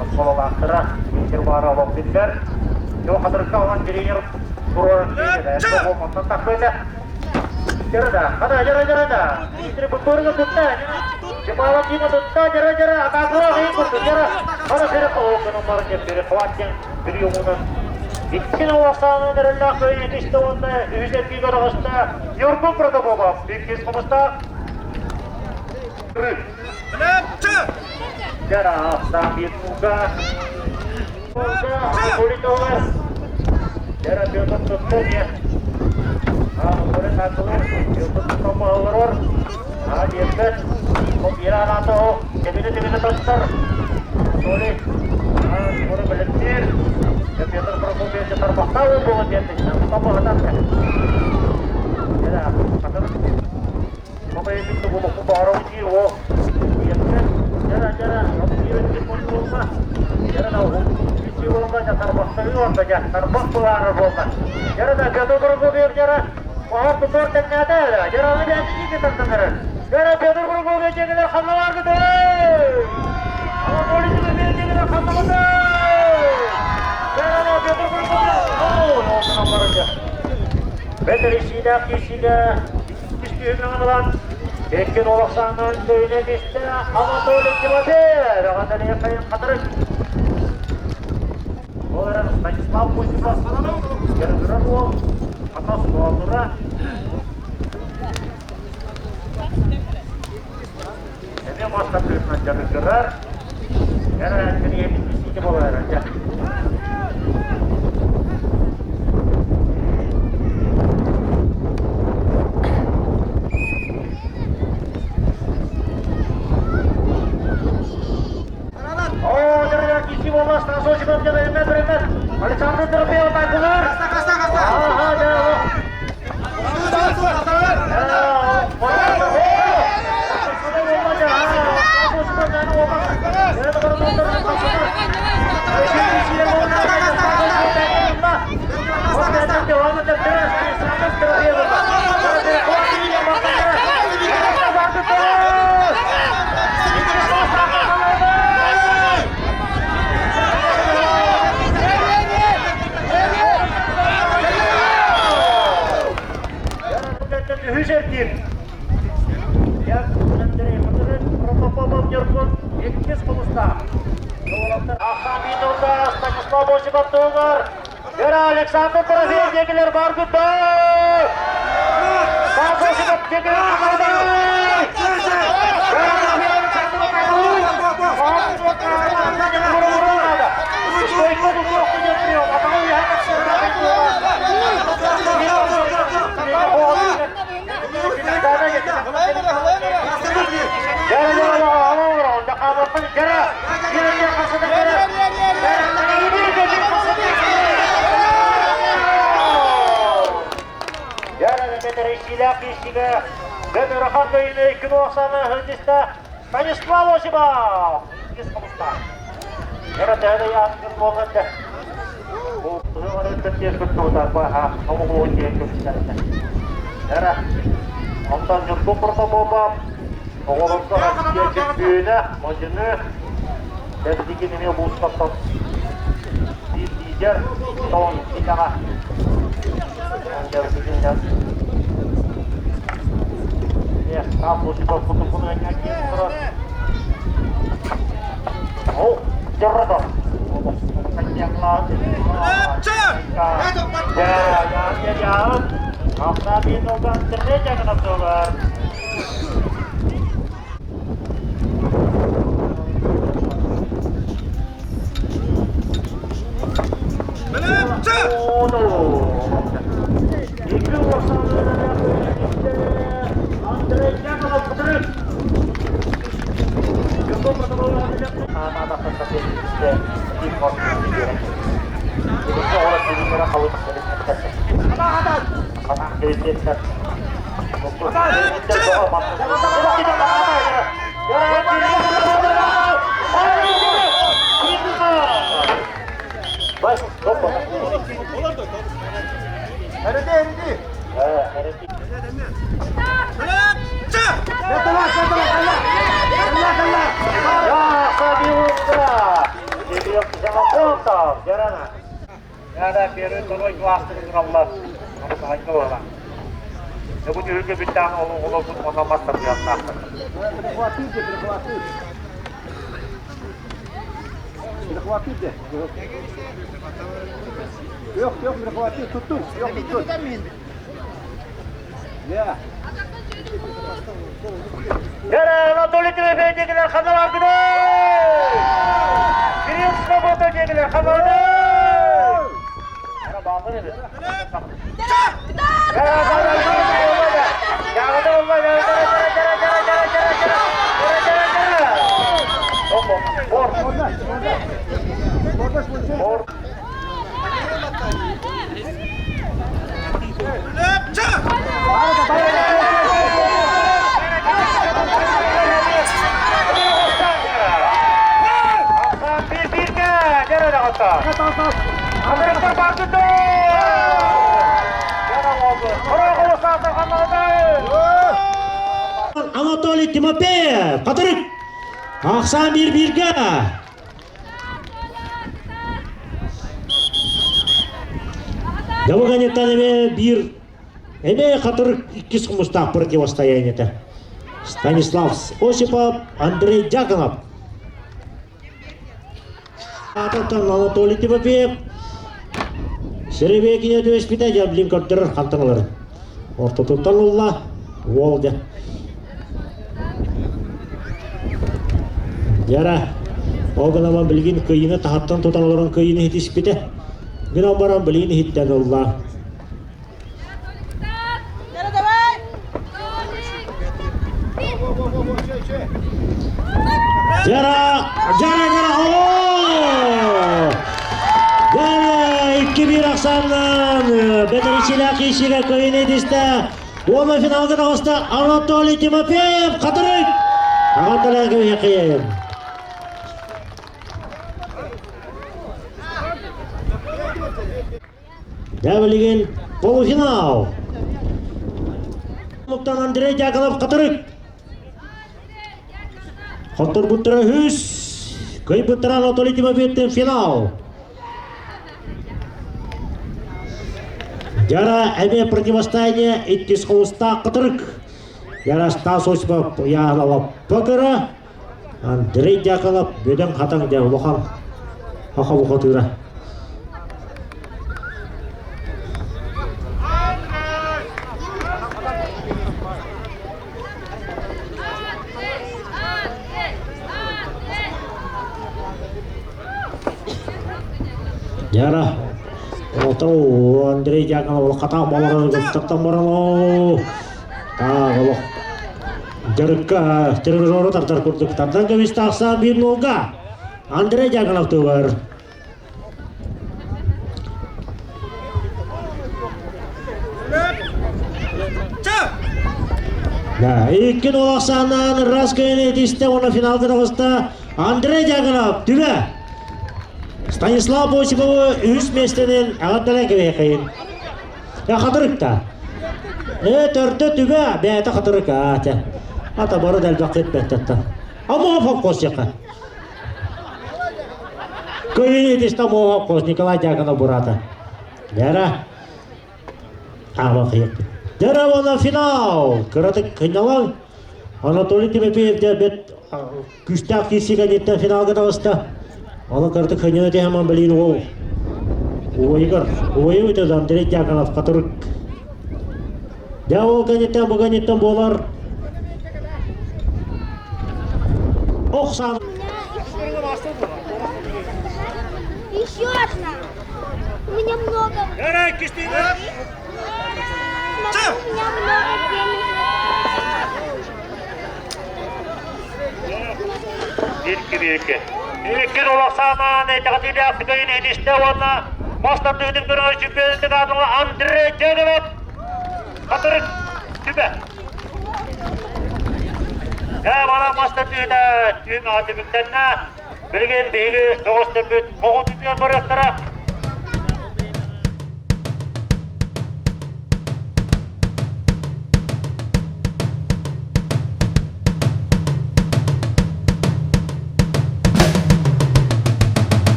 Оскуолалаахтара биир баара олох биллэр. Дьо хатырыкка онон тренер туруоран онтон тахсыыта. Дьара хана дьара дьара да. Дмитрий Бутурга тутта. Чапалов Дима тутта дьара дьара атаакыра хайын курдук дьара. Хана сире оҕону бары бери хватин приемунан Иккин олохсаанын эрэллээх кыайыы түстэ уонна үһүс эргииргэ таҕыста Ньургун Протопопов иккис хомустаах Бэтэрисиилээх иккис түһүмэҕин ылан, иккин олохсаанынан төйүнэн истэ Анатолий Тимофеев эҕэрдэлиир хайын хатырык. Ол эрэн Станислав Осипов дьарыгырар уол хата суолура эмиэ мастаркыытынан дьарыгырар. Эрэ кириэбит исиити буолар дьэ. Александр Трофеев Айгылар. Үһүс эргиир. Протопопов Ньургун иккис хомустаах. Ахамидовна Станислав Осипов туһугар Вера Александр Трофеев диэкилэр бар гүттэ! Стас Осипов диэкилэр Станислав Осипов! Онтон Ньургун Протопопов оҕолорго Россия чөмпүйүөнэ Модьуну Бэбдигин эмиэ улуустартан биир лидер тоҕон киинэҕэ Анатолий Тимофеев диэкилэр ханна бааргыный? Кирилл Свобода диэкилэр ханна бааргыный? Анатолий Тимофеев, Хатырык! Ахсаан биир бииргэ! Дабыганеттан эмээ биир эмээ Хатырык иккис хомустаах противостояние Станислав Осипов, Андрей Дьяконов. Аататтан Анатолий Тимофеев Серебекине түбэспитэ дьэ көрдөрөр хантан ыларын. Ортотуттан ылла, уол дьэ. Дьара, ол гынан билигин кыйыны таһаттан тутан олорон кыйыны иһитиспитэ. Гынан баран билигин иһиттэн ылла. Жара, жара, жара, о! Жара, 2-1 ахсаанынан бэтэричилээх киирсиигэ кыайыыны итистэ. Уонна финалга таҕыста Анатолий Тимофеев Хатырык! Аҕанталаах кэбиһиэххийэйин. Дьэ билигин полуфинал. Муктан Андрей Дьяконов Хатырык. Хотторбуттара үһүс, кыайбыттара Анатолий Тимофеевтин финал. Дьара эмиэ противостояние иккис холустаах Хатырык. Яра Стас Осипов Яалала Покера, Андрей Дьяконов бөдөҥ хатаҥ дьэ улахан саха бухатыыра. Яра, отау Андрей Дьяконов хатаах балаҕан тахтан баран оо таах олох Дьарыкка тренажеру тардар курдук тардан кэбис тахса биир нолга Андрей Дьяконов тугар. Да, икки нол ахсааннаан раз кыайан этистэ уонна финалга таҕыста Андрей Дьяконов түбэ. Станислав Осиповы үһүс миэстэнэн аҕатталан кэбиһэххин. Я хатырыкта. Э, төрдө түбэ, бэйэтэ хатырык аата. Ата бары да элбэх кытпэттаттан. Амоҕа фокус яка. Көйүн итиста моҕа фокус Николай Дьяконов бурата. Дара. Ама кыйык. Дара уонна финал. Кыратык кыналан. Анатолий Тимофеев бет күүстээх киирсиигэ диэттэн финалга таҕыста. Оны кыратык хынньана түһэмэн билин уол уойугар уойу үтэ Андрей Дьяконов хатырык. Дьэ ол кэнниттэн бу кэнниттэн буолар ох саан Еще одна. У меня много. Смотри, у меня много денег. Биир кириэкэ. Иккис олохсаамаан итэҕэтиилээх кыайыыны ситистэ уонна мас тардыытын көрүҥэр чемпионатын аатыла Андрей Дедовев Хатырык Түбэ. Дьэ, манан мас тардыыта түһүмэҕэ түмүктэннэ. Билигин биһиги бөҕөстөрбүт оҕотутуйан барыахтара.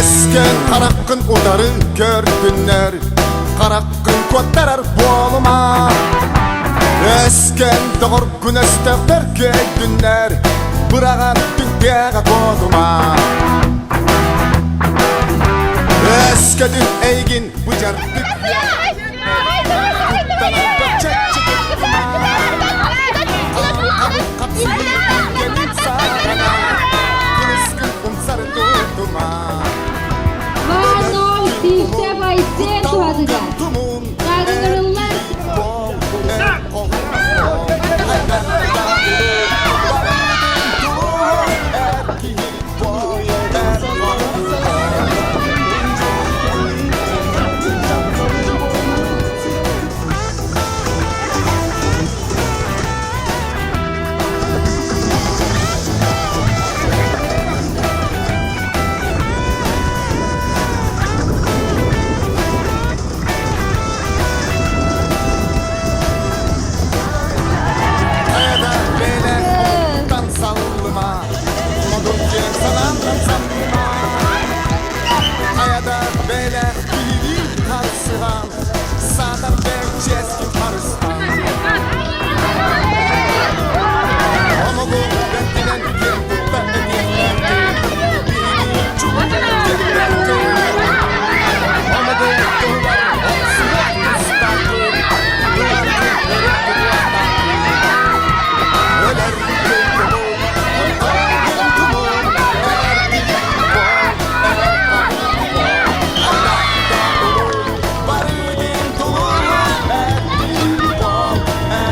Өскөн хараххын утары көрдүннэр, хараххын куоттарар буолума. Өскөн доҕоргун өстөөхтөр көйдүннэр, быраҕан түҥкэҕэ куотума. Өскөтүн эйигин быдьардык Два-ноль, Сивцев Айсен туһатыгар. Тагынырыллар.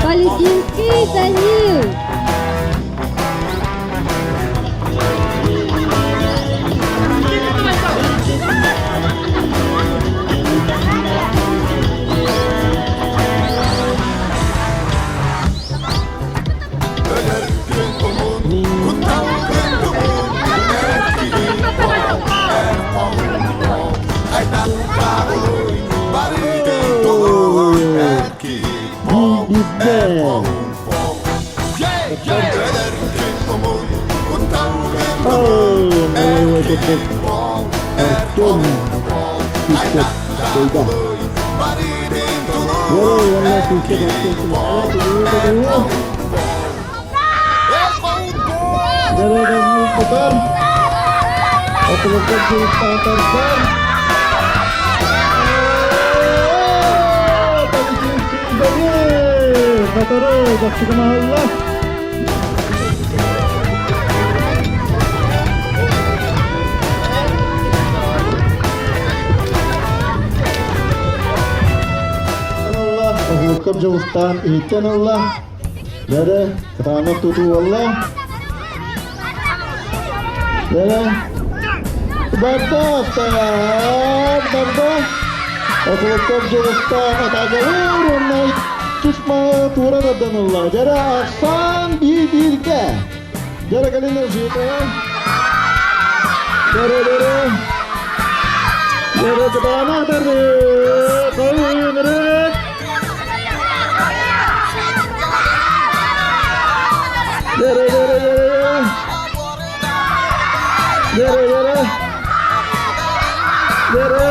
Полетинский Данил. Оһуоккам дьолустаан иһиттэн ылла, бэрэ кытаанах тутуу буолла. Бэрэ барда барда Оһуоккам дьолустаан атаакалыыр уонна иккис маһы туора тардан ылла. Дьэрэ ахсаан биир-бииргэ. Дьэрэ кэлин ылсыыта. Дьэрэ дьэрэ. Дьэрэ кытаанах тардыы. Кайынырык. Дьэрэ дьэрэ дьэрэ. Дьэрэ дьэрэ. Дьэрэ.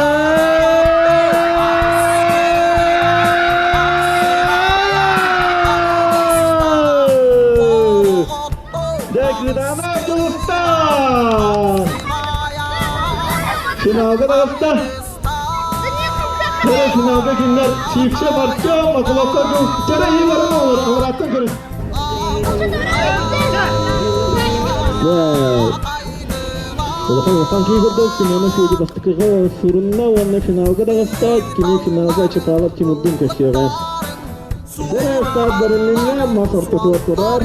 Дьэ кытаанах дьулустаан! Финалга таҕыста. Чэрэ финалга кинилэр Сиипсэ Артем, Околовка Чэрэ Иварын олор, алараттан көрүс. Улахан улахан киһи курдук Семенов Федя бастакыга сурунна уонна финалга даҕаста, кини финалга Чапалов Тимурдун көрсүөҕэ. Дэрэ старт бэрилиннэ, мас ортотугар турар.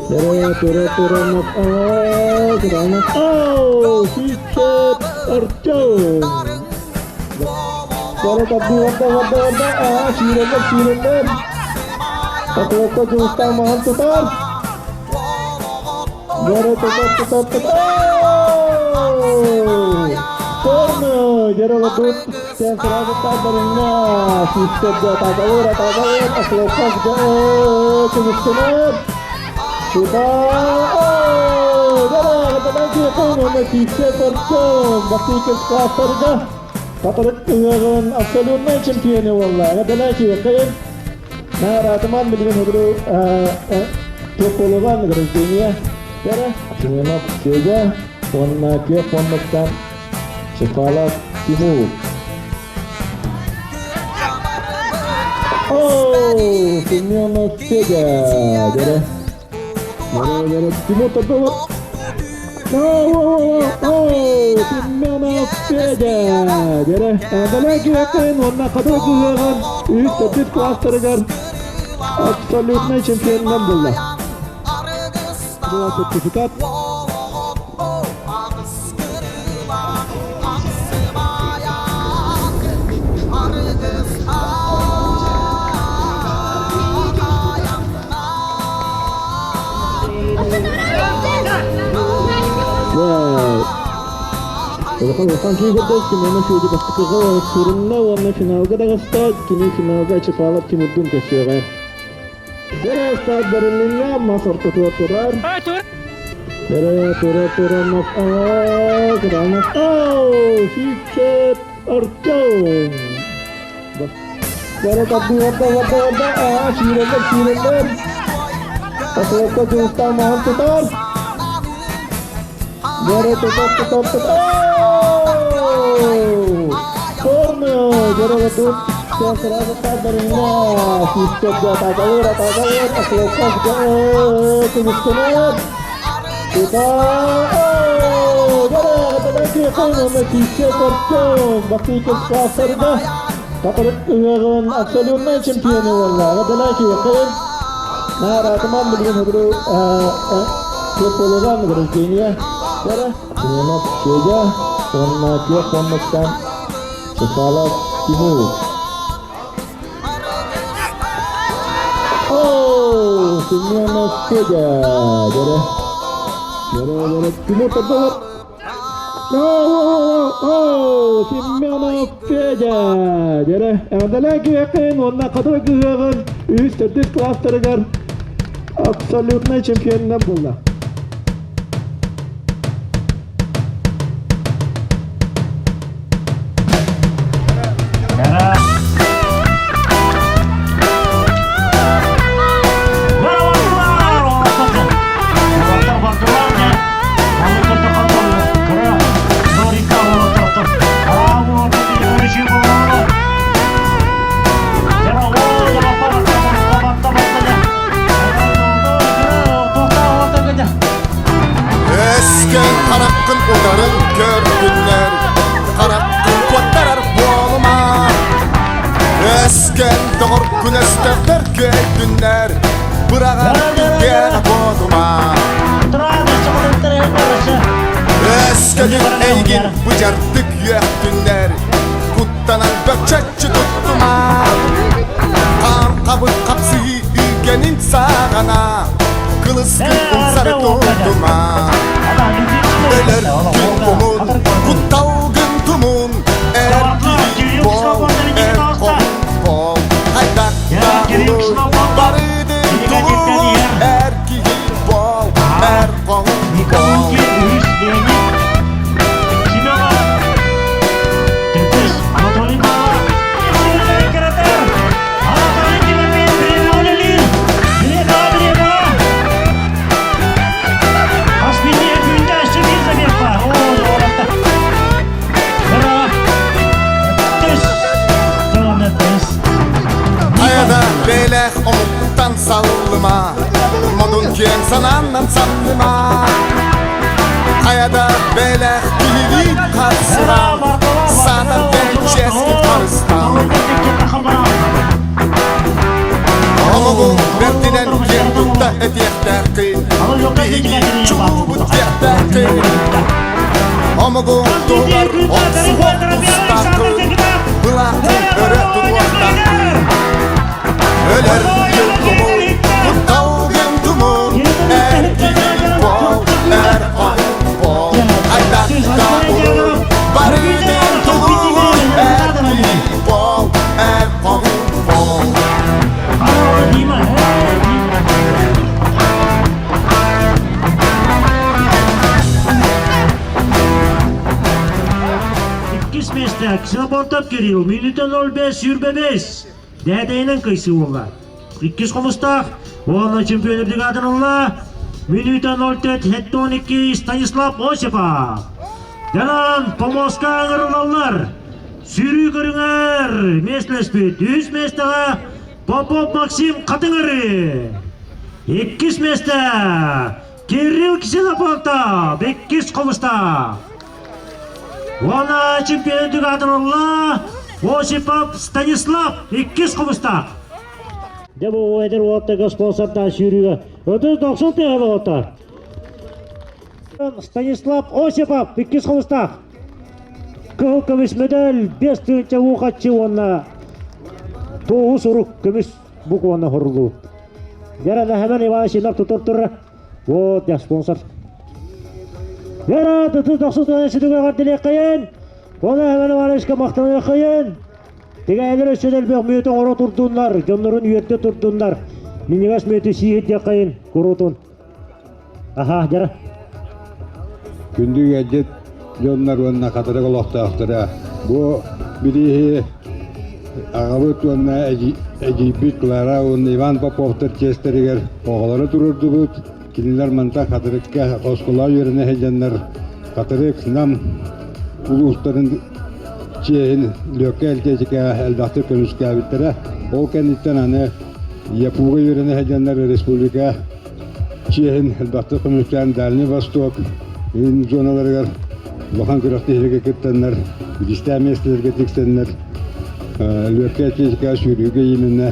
Дэрэ тура тура мас аа, кытаанах ау, Сиипсэ Артем. Дэрэ тардыы барда барда барда, аа, сүүрэллэр сүүрэллэр. Околокко дьулустаан маһын тутар. Дьэрэ тутар тутар тутар. Корно! Дьэрэ олордубут. Сен сразу тардарыңна. Сүүстэргэ атакалыр, атакалыр. Ословков көмүскэнэр. Сюда! Дьэрэ, кытадан киэкэн уонна сүүстэ көрсөн. Бастыйкы класстарга Хатырык ыһыаҕын абсолютнай чемпионы буолла. Эҕэрдэлээ киэкэн. Наратыман билигин хөдүрү Токолуга награждение Кэрэ Семенов Федя уонна Күөх фондаттан Чепалов Тимур. О, Семенов Федя! Дэрэ. Дэрэ, дэрэ, Тимур Токолов. О, Семенов Федя! Дэрэ, эҕэрдэлээ киһиэххин уонна хатырык ыһыаҕын үһүс төрдүс класстарыгар абсолютнай чемпионунан буолла. Сертификат. Улахан улахан киһи курдук Семенов Федя бастакыга сурунна уонна финалга даҕаста, кини финалга Чапалов Тимурдун көрсүөҕэ. Дэрэ старт бэрилиннэ, мас ортотугар турар. Дэрэ тура тура мас аа, кытаанах ау, Сиикчэт Артем. Дэрэ тардыы барда барда барда, аа, сүүрэллэр сүүрэллэр. Околокко дьулустаан маһын тутар. Дэрэ тутар тутар тутар. Корно, дэрэ тут Сүүстэргэ атакалыыр, атакалыыр, Ословков көмүскэнэр. Тута! Бастыйкы Хатырык ыһыаҕын абсолютнай чемпионы буолла. Эҕэрдэлээ киһиэххин. Наратыман билигин хөдүрү Токолуга награждение. Семенов Федя уонна Күөх фондаттан Чепалов Тимур. О, Семенов Федя. Дэрэ. Дэрэ, дэрэ. Тимур тордолор. О, о, Семенов Федя. Дэрэ. Эҕэрдэлээ киһиэххин уонна хатырык ыһыаҕын үһүс төрдүс класстарыгар абсолютнай чемпионунан буолла. Өскөн хараххын утарын көрдүннэр, хараххын куоттарар буолума. Өскөн доҕоргун өстөөхтөр көйдүннэр, быраҕар түгэн буолума. Өскөтүн эйигин быдьардык үөхтүннэр, куттанан бөкчөччү туттума. Хаан хабын хапсыһыы үгэнин саҕана, кылыскын умсары туттума. Өлөр күн кумун, кутталгын тумун, эр киһи бол, эр хоһун бол, хайдах да улуй, барыдын тулуй, эр киһи бол, эр хоһун бол. Саллыма, модун киэҥ санааннан самныма. Хайада бэлэх киһилии харсыһан, саатар бэрчэскит харыстаан. Омугу бэрдинэн киэн тутта этиэхтээххин, биһиги чулуубут диэхтээххин. Омугу туһугар охсуһуох тустааххын, былааххын өрө тутуохтааххын. Өлөр тумул, кутталгын тумул, эр киһи буол, эр хотун буол, айдакта улуу, барытын тулуу, эр киһи буол, эр хотун буол. Иккис миэстэ Ксенопортов Кирилл, минута 05 25. Дээдэйинэн кыйсыы буолла. Иккис хомустаах уонна чемпион бригадын ылла. Минута 04 12 Станислав Осипов. Дьанан помоска ыҥырыллаллар. Сүүрүү көрүҥэр миэстэлэспит үс миэстэҕэ Попов Максим Хатыҥыры. Иккис миэстэ Кирилл Ксенофонтов иккис хомустаах. Уонна чемпион аатырылла Осипов Станислав иккис хомустаах. Дьэ бу эдэр уолаттарга спонсордаан сүүрүүгэ 30-90 тыһа уолаттар. Станислав Осипов иккис хомустаах. Кыһыл көмүс медаль 5 тыһыынча уухаччы уонна туоһу сурук көмүс букваны хорлуу. Вера Нахамен Иванович Инок тутур турра. Вот я спонсор. Вера, тыты тохсу тыһын эҕэрдэлиэххэйин! Оны Иван Ивановичка махтаныаххайын! Тигээйлэр өссө элбэх мүөтү оҥоро турдуннар, дьоннорун үөрдэ турдуннар. Минньигэс мүөтү сии диэххэйин куруутун. Аха, дьара. Күндү ыалдьыт дьоннор уонна хатырык олохтоохторо бу бирииһи аҕабыт уонна эдьиийбит Клара уонна Иван Поповтар чиэстэригэр оҕолоро туруордубут. Кинилэр мантан Хатырыкка оскуола үөрэнэ сылдьаннар Хатырык, Нам улуустарын чиэһин Лүөккэ Элгээчикэҕэ элбэхтик көмүскээбиттэрэ. Ол кэнниттэн аны ЯПУ-га үөрэнэ сылдьаннар республика чиэһин элбэхтик көмүскээн Дальний Восток илин зоналарыгар улахан күрэхтэһиилэргэ кыттаннар, бириистээх миэстэлэргэ тиксэннэр Лүөккэ атлетикаҕа сүүрүүгэ именно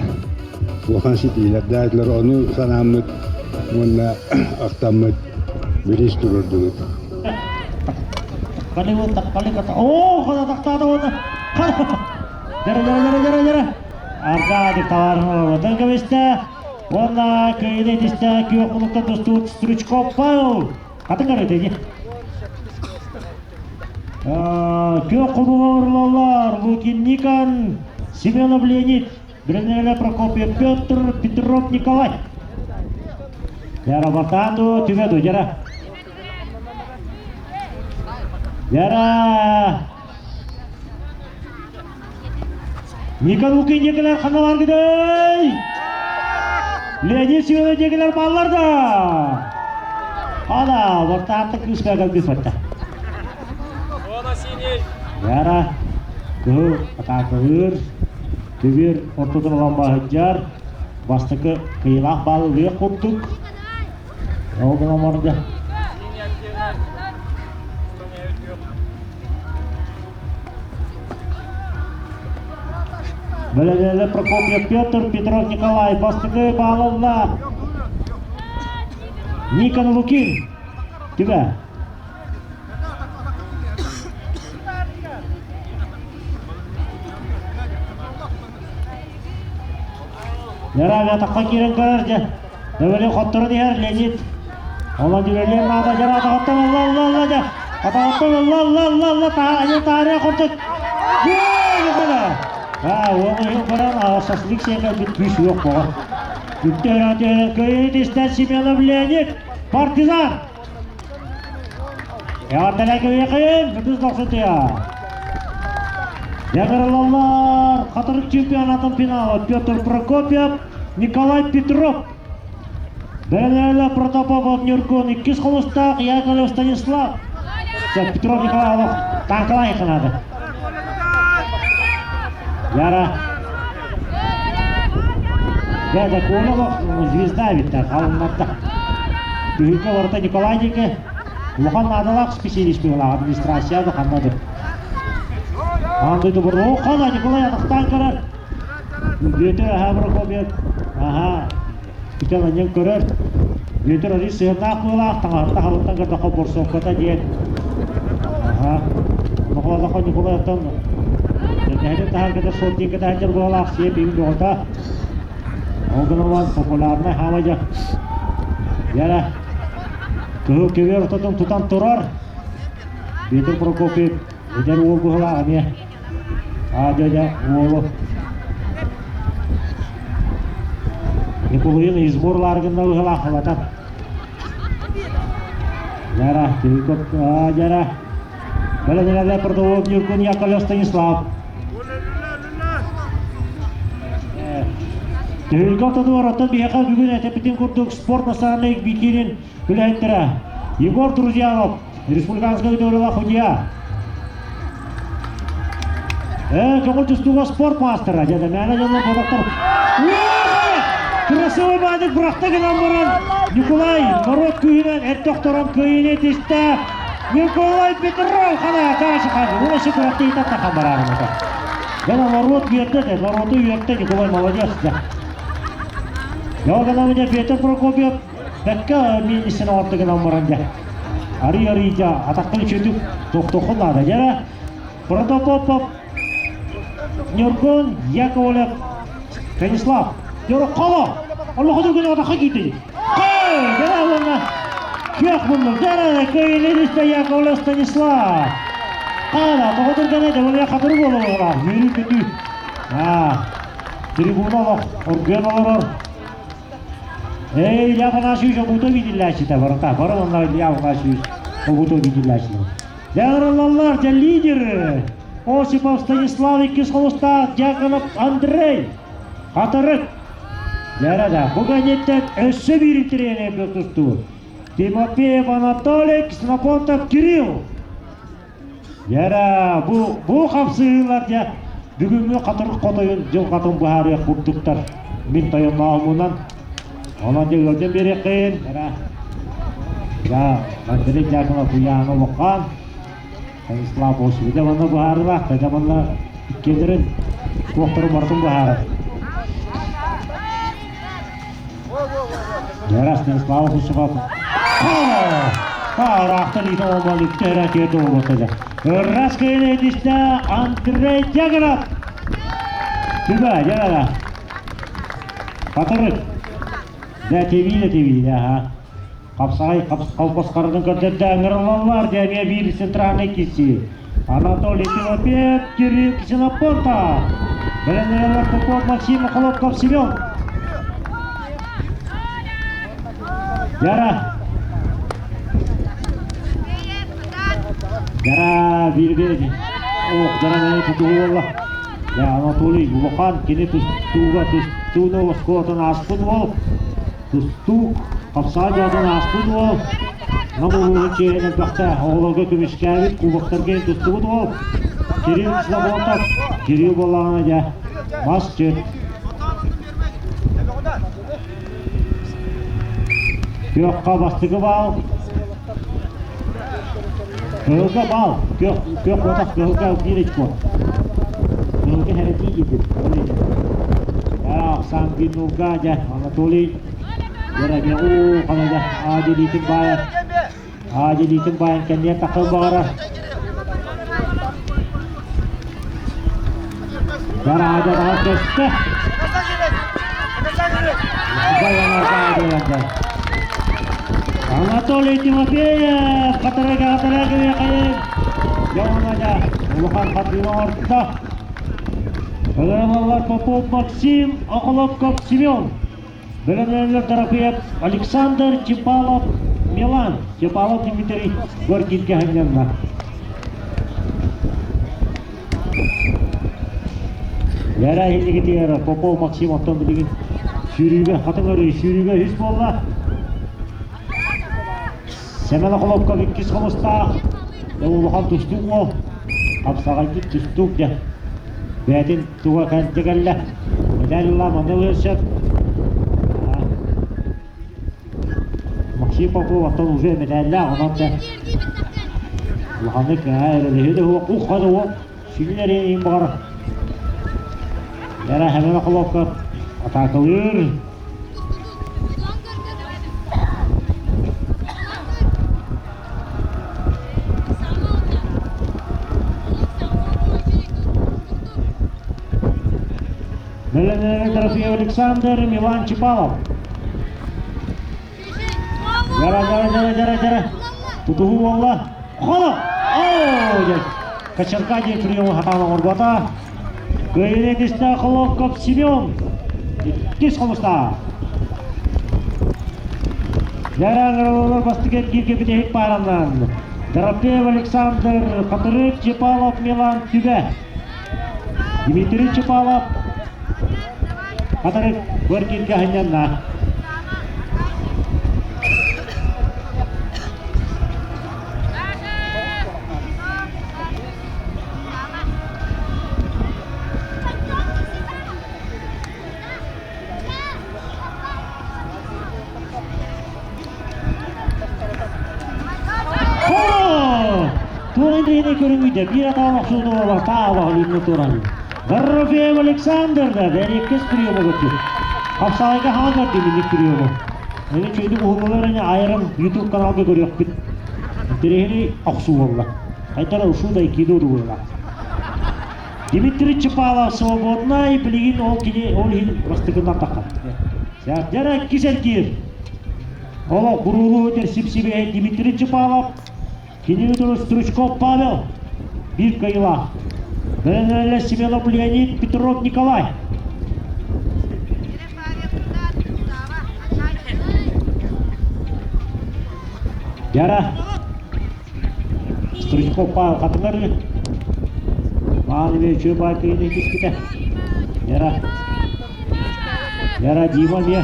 улахан ситиһиилэрдээтилэр. Ону санааммыт уонна ахтаммыт бириис туруордубут. Аркадий товарищ кэбистэ. Уонна кыайыыны итистэ күөх муннуктан тустубут Стручков Павел. Хатын көрөтө дии. Күөх хомуга Лукин Никон, Семенов Леонид, Бринеля Прокопьев Петр, Петров Николай. Яра Бартану, Түбеду, Яра. Яра. Никон Лукин декелер ханалар гидей. Леонид Семенов декелер баллар да. Ана, вортаатта кыыска кэлбит фатта. Яра, кыһыл атаакалыыр, түбүр ортотун ылан баһыдьар, бастакы кыйылаах баалы ылыах курдук. Ол гынан барда. Бэлэлэлэ Прокопьев Петр, Петров Николай бастакы баалалла. Никон Лукин. Түбэ. Яра атаққа киирэн көрөр дьэ. Дөбөлү хотторон иһэр Леонид. Ола дүрэлиэн наада дьара атаҕыттан алла алла алла дьэ. Атаҕыттан алла алла алла алла таа таарыа курдук. Аа, уону иһин баран шашлык сиэн кэлбит күүс суох боҕо. Үктэ өрөөн кыайыыны тистэн Семенов Леонид партизан. Эҕэрдэлээн кэбиһиэххин, бүтүн тохсутуйа. Ягырылаллар Хатырык чемпионатын финала Петр Прокопьев, Николай Петров. Бэлэлэ Протопопов Нюркун иккис холустаах Яковлев Станислав. Петров Николай олох танкалай канады. Яра. Дьэ, да Коля звезда эбиттэр, халыннарда. Күһүҥҥэ барыта Николай диэки улахан наадалаах специалист быһыылаах администрация да ханна да. Аан дойду буруу хана Николай атахтаан көрөр. Бүөтүр аһаа Прокопьев аһаа бүтэн анньан көрөр. Бүөтүр арый сыһыаннаах быһыылаах таҥаһыттан халыттан көрдөххө борсуокката диэн. Аһаа. Нохолоохо Николай оттон Дэһэтин таһааргата суол диэн кэтэһэллэр быһыылаах сиэп иҥ бөҕөтө. Ол гынан популярнай хаамайдьа. Яра кыһыл көбүөр ортотун тутан турар. Петр Прокопьев эдэр уол быһыылаах эмиэ. Аа дьэ уолу Николаин избор лааргынна быһыылаах халатан. Яра, аа дьара. Бэлэмнэнэллэр Протопопов Ньургун Яковлев Станислав. Түһүлгэ ортотугар оттон биһиэхэ бүгүн этэппитин курдук спорт национальнай бикиинин үлэһиттэрэ Егор Друзьянов, республиканскай удовлетворила судья. Көҥүл тустууга спорт маастара, дьэ мээнэ дьоннор бодоттор. Красивый баадык бырахта гынан баран Николай норуот күүһүнэн эрдэ охторон кыайыыны тистэ. Николай Петров хана ташы ханы. Ула күрэхтэһиитэ тахан бараарымата. Дьэ норуот үөрдэ де, норуоту үөрдэ Николай молодец да. Йоганамыня Петр Прокопьев бэккэ миинисин оҥордо гынан баран дьэ. Арый-арый дьэ атахтан үчүгдүк тохтохун наада дьэ. Протопопов Ньургун Яковлев Станислав Дьороххоло Олохо дүгүн атахха киирди. Кой! Дьэ уонна күөх муннук. Дьэ кыайыылыыр Яковлев Станислав. Хаала, тоҕо түргэнэ дьэ хатыры буолуоҕа. Үөрүү көтүү. Аа, трибуна олох оргуйан олорор. Эй, Илья Афанасьевич обуто виделлээччитэ барыта. Бары онно Илья Афанасьевич обуто виделлээччитэ. Дьэ, дьэ лидер Осипов Станислав иккис холустаах Дьяконов Андрей Хатырык. Дьэ да, бу кэнниттэн өссө биир интэриэһинэй тустуу. Тимофеев Анатолий, Ксенофонтов Кирилл. Дьэ бу, бу хапсыһыылар дьэ бүгүҥҥү хатырык хотойун дьылҕатын быһаарыах курдуктар. Мин тойоннооһумунан. Онон дьэ ыалдьан биэриэххин. Дьэ, Андрей Дьяконов Уйаана Улахан, Станислав Осипов. Дьэ манна быһаарыылаах, дьэ манна иккиэлэрин туохтарын барытын быһаарар. Дьэ, Станислав Осипов. Ыраахтан иитэ оҥорбон үктэ эрэ тиэрдэ буолбата дьэ. Ырас кыайын этистэ Андрей Дьяконов. Түбэ, дьэ, Хатырык. Дэ тибиилэ тибиилэ аха. Хапсаҕай колхозкарытын көрдөрдө ыҥырыллаллар дьэ эмиэ биир центральный киси. Анатолий Тимофеев, Кирилл Ксенофонтов. Бэлэмнэнэллэр Попов Максим Охолодков Семен. Яра. Яра биир Ох, дара тутугу буолла. Дьэ, Анатолий улахан кини тустууга тустууну оскуолатын ааспыт уол, тустуук, хапсаҕай дьаатын ааспыт уол, Нам улууһун чиэһин элбэхтэ оҕолорго көмүскээбит, кубоктарга тустубут уол Кирилл Ксенофонтов. Кирилл буоллаҕына дьэ, масчыт. Күөххэ бастакы баал. Кыһылга баал. Күөх, күөх уотах кыһылга биир очко. Кыһылга хэрэтии диэтим. Ол иһин. Ахсаан Гиннулга дьэ Анатолий Дьэ уу халада аадилиитин баайа аадилиитин баайан кэнниэр тахсан баҕарар. Бараада даҕа көстө. Анатолий Тимофеев хатырыга хатырыга хайын Дьоҥода улахан хардыыны оҥордо. Ылыраллар Попов Максим, Охолопков Семен. Бэлэмнэнэллэр Дорофеев Александр Чепалов Милан, Чепалов Дмитрий Горькийгэ ханньанна. Лера иһинигитигэр Попов Максим оттон билигин сүүрүүгэ хатыҥ өрүү сүүрүүгэ үс буолла. Семен Охолопков иккис хомустаах, улахан тустуук уол, хапсаҕайдык тустуук дьэ. Бэйэтин туга кэллэ. Медаль ылла манна ылыан сөп. Максим Попов оттон уже мэтээллээх, онон да улаханнык эрэлэһи да уох, ух хада уох, сүнньүн эриэн баҕар. Яра Хэмэнэ Холовка атаакалыыр. Бэлэмнэнэр Трофеев Александр, Милан Чипалов. Дьара, дьара, дьара, дьара, дьара. Тутуһуу буолла. Холо! Оо, дьэ. Кочерга диэн приему хатаан оҥорбото. Кыайыыны тистэ Холовков Семен. Иккис хомустаах. Дьара Аңыралалар бастакы эргииргэ бүтэһик пааранан. Дорофеев Александр, Хатырык Чепалов Милан Түбэ. Дмитрий Чепалов Хатырык бу эргииргэ аһынньанна. Туох интриһинэй көрүҥүйдэ биир атаҕын охсуутун таабаҕын иннэ туран Дорофеев Александр да бэриэккэс приема көтү. Хапсаҕайга хаҥа көрдүм инник приему. Эми чөйдүк уһуллалар ини айрым YouTube каналга көрүөхпүт. Интириэһинэй охсуу буолла. Хайдара ушуу да айкидо дугула. Дмитрий Чапалов свободнай, билигин ол кини ол иһин бастакынан таххар. Дьара иккис эргиир. Олох буруулуу өтөр сип-сибиэһэй Дмитрий Чапалов, кини өтөр Стручков Павел, биир кыайыылаах. Бэлэнэрэлэр Семенов Леонид, Петров Николай. Дьара Стручков Павел хатылары Маан үчү баай түспүтэ. Яра. Яра Дима мия.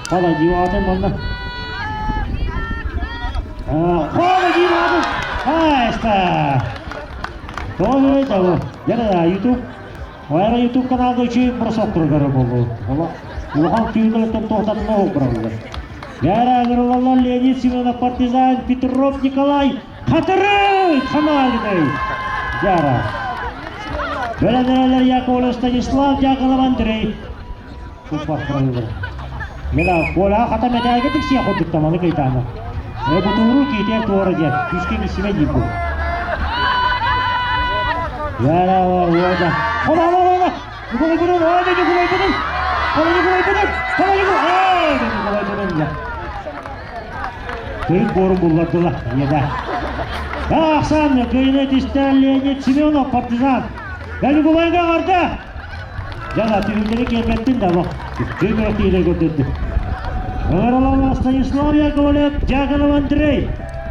Хола Дима атын манна. Хола Дима атын. Айста. Тоҕо того. Яра YouTube. Ояра YouTube каналга үчү бросок тургары болду. Улахан түүлгөлөттөн тоқтатына олбыраллар. Яра агырылалар Леонид Семенов партизан Петров Николай Хатырык Хамалиной. Яра. Бөлөнөрөлөр Яковлев Станислав Дьяконов Андрей. Туппахтарылар. Мена Коля хата мэтээлгэ тиксиэ курдук таманы кыйтаана. Э бутууру киитиэр туора диэн күүскэ киссимэ диир бу. Яра уода. Хола хола хола. Николай Будун, ай Николай Будун. Хола Николай Будун. Хола Николай. Ай Николай Будун. Төрүт буорун буллардылар. Ийэдэ. Ахсан кыйыны тистэ Леонид Семенов партизан. Николайга арды. Жана түбүлдери келбеттин да бу. Күн тииле көрдөрдү. Ыҥыралалар Станислав Яковлев, Дьяконов Андрей,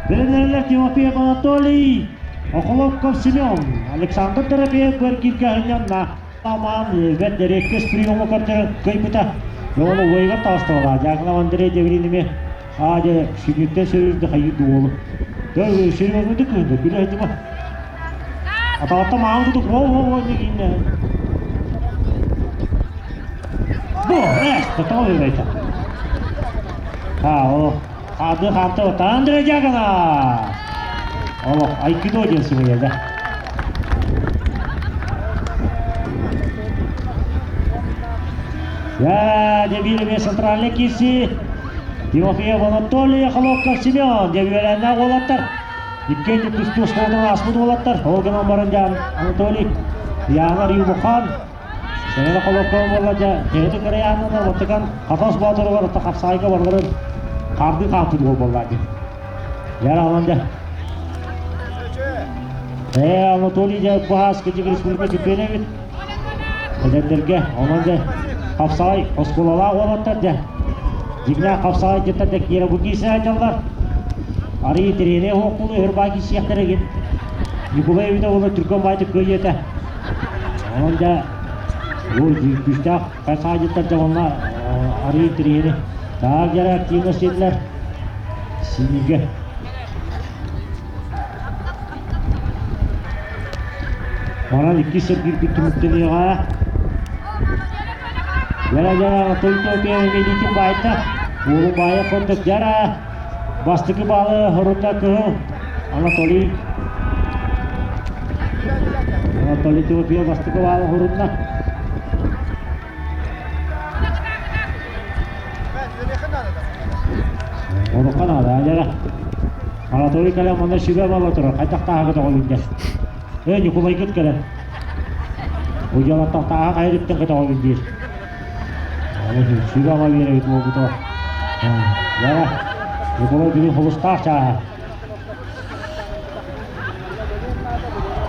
Бэлэнэрэлэр Тимофеев Анатолий, Охолопков Семен, Александр Дорофеев Бэргиргэ аһынньанна. Аман бэрт эриэккэс приему көрдөрөн кыайбыта. Ону уойгар таҕыстабала. Дьяконов Андрей Девриними аа дьэ сүнньүттэн сөрүүрдэ хайыы дуолу. Серьезно кыһынды, күлэ сылдьыма. Атаҕатта маан кутук, во во во дигинне. Бу, тоҕо бэйта. Ха, о, хаады хаамта Андрей Дьяконов. Олох, айкидо диэн сымыйа да. Я, дебилеме центральный киси. Тимофеев Анатолий, Холодков Семен, дебилериннээх уолаттар. Иккиэн тустуу оскуолатын ааспыт уолаттар. Ол гынан баран дьэ Анатолий Яна Рюбухан Сэмэнэ Холодков буолла дьэ төһөтө кырайааннана оттукан Хатас Боотуругар отто хапсаайга барыларын хаардыы хаампыт уол буолла дии. Дьэ онон дьэ Ээ, Анатолий дьэ бу ааскы республика чемпиона эбит. Эдэрдэргэ онон дьэ хапсаҕай оскуолалаах уолаттар дьэ дьиҥнээх хапсаҕай дьыттар дьэ киирэ бу киирсэ сылдьаллар. Арыый тириэнэ оһохпуну өр баай киирсиэхтэрэ игин. Ньукулай эбитэ уонна түргэн баайдык кыайыата. Онон дьэ бу күүстээх хапсаҕайдьыттар дьэ уонна арыый тириэни таах дьэ активно сиэтилэр синигэ. Онон иккис сиргирбит түмүктэниэҕэ. Дьара дьара Анатолий Топиев илиитин баайда. Уолу баайа курдук дьара. Бастакы баалы хорунна кыһыл Анатолий. Анатолий Тимофеев бастакы баалы хорунна. Онука наада, дьара. Анатолий кэлэн манна сүбэ буола турар. Хайдах тааһа көтөҕөлүннэ? Э, Ньукулайгыт кэлэн. Бу дьыалаттан тааһа хайырыттан көтөҕөбүн диир. Сүбэ ама биэрэбит буолбута. Дьара, Ньукулай бүгүн холустаах чааһа.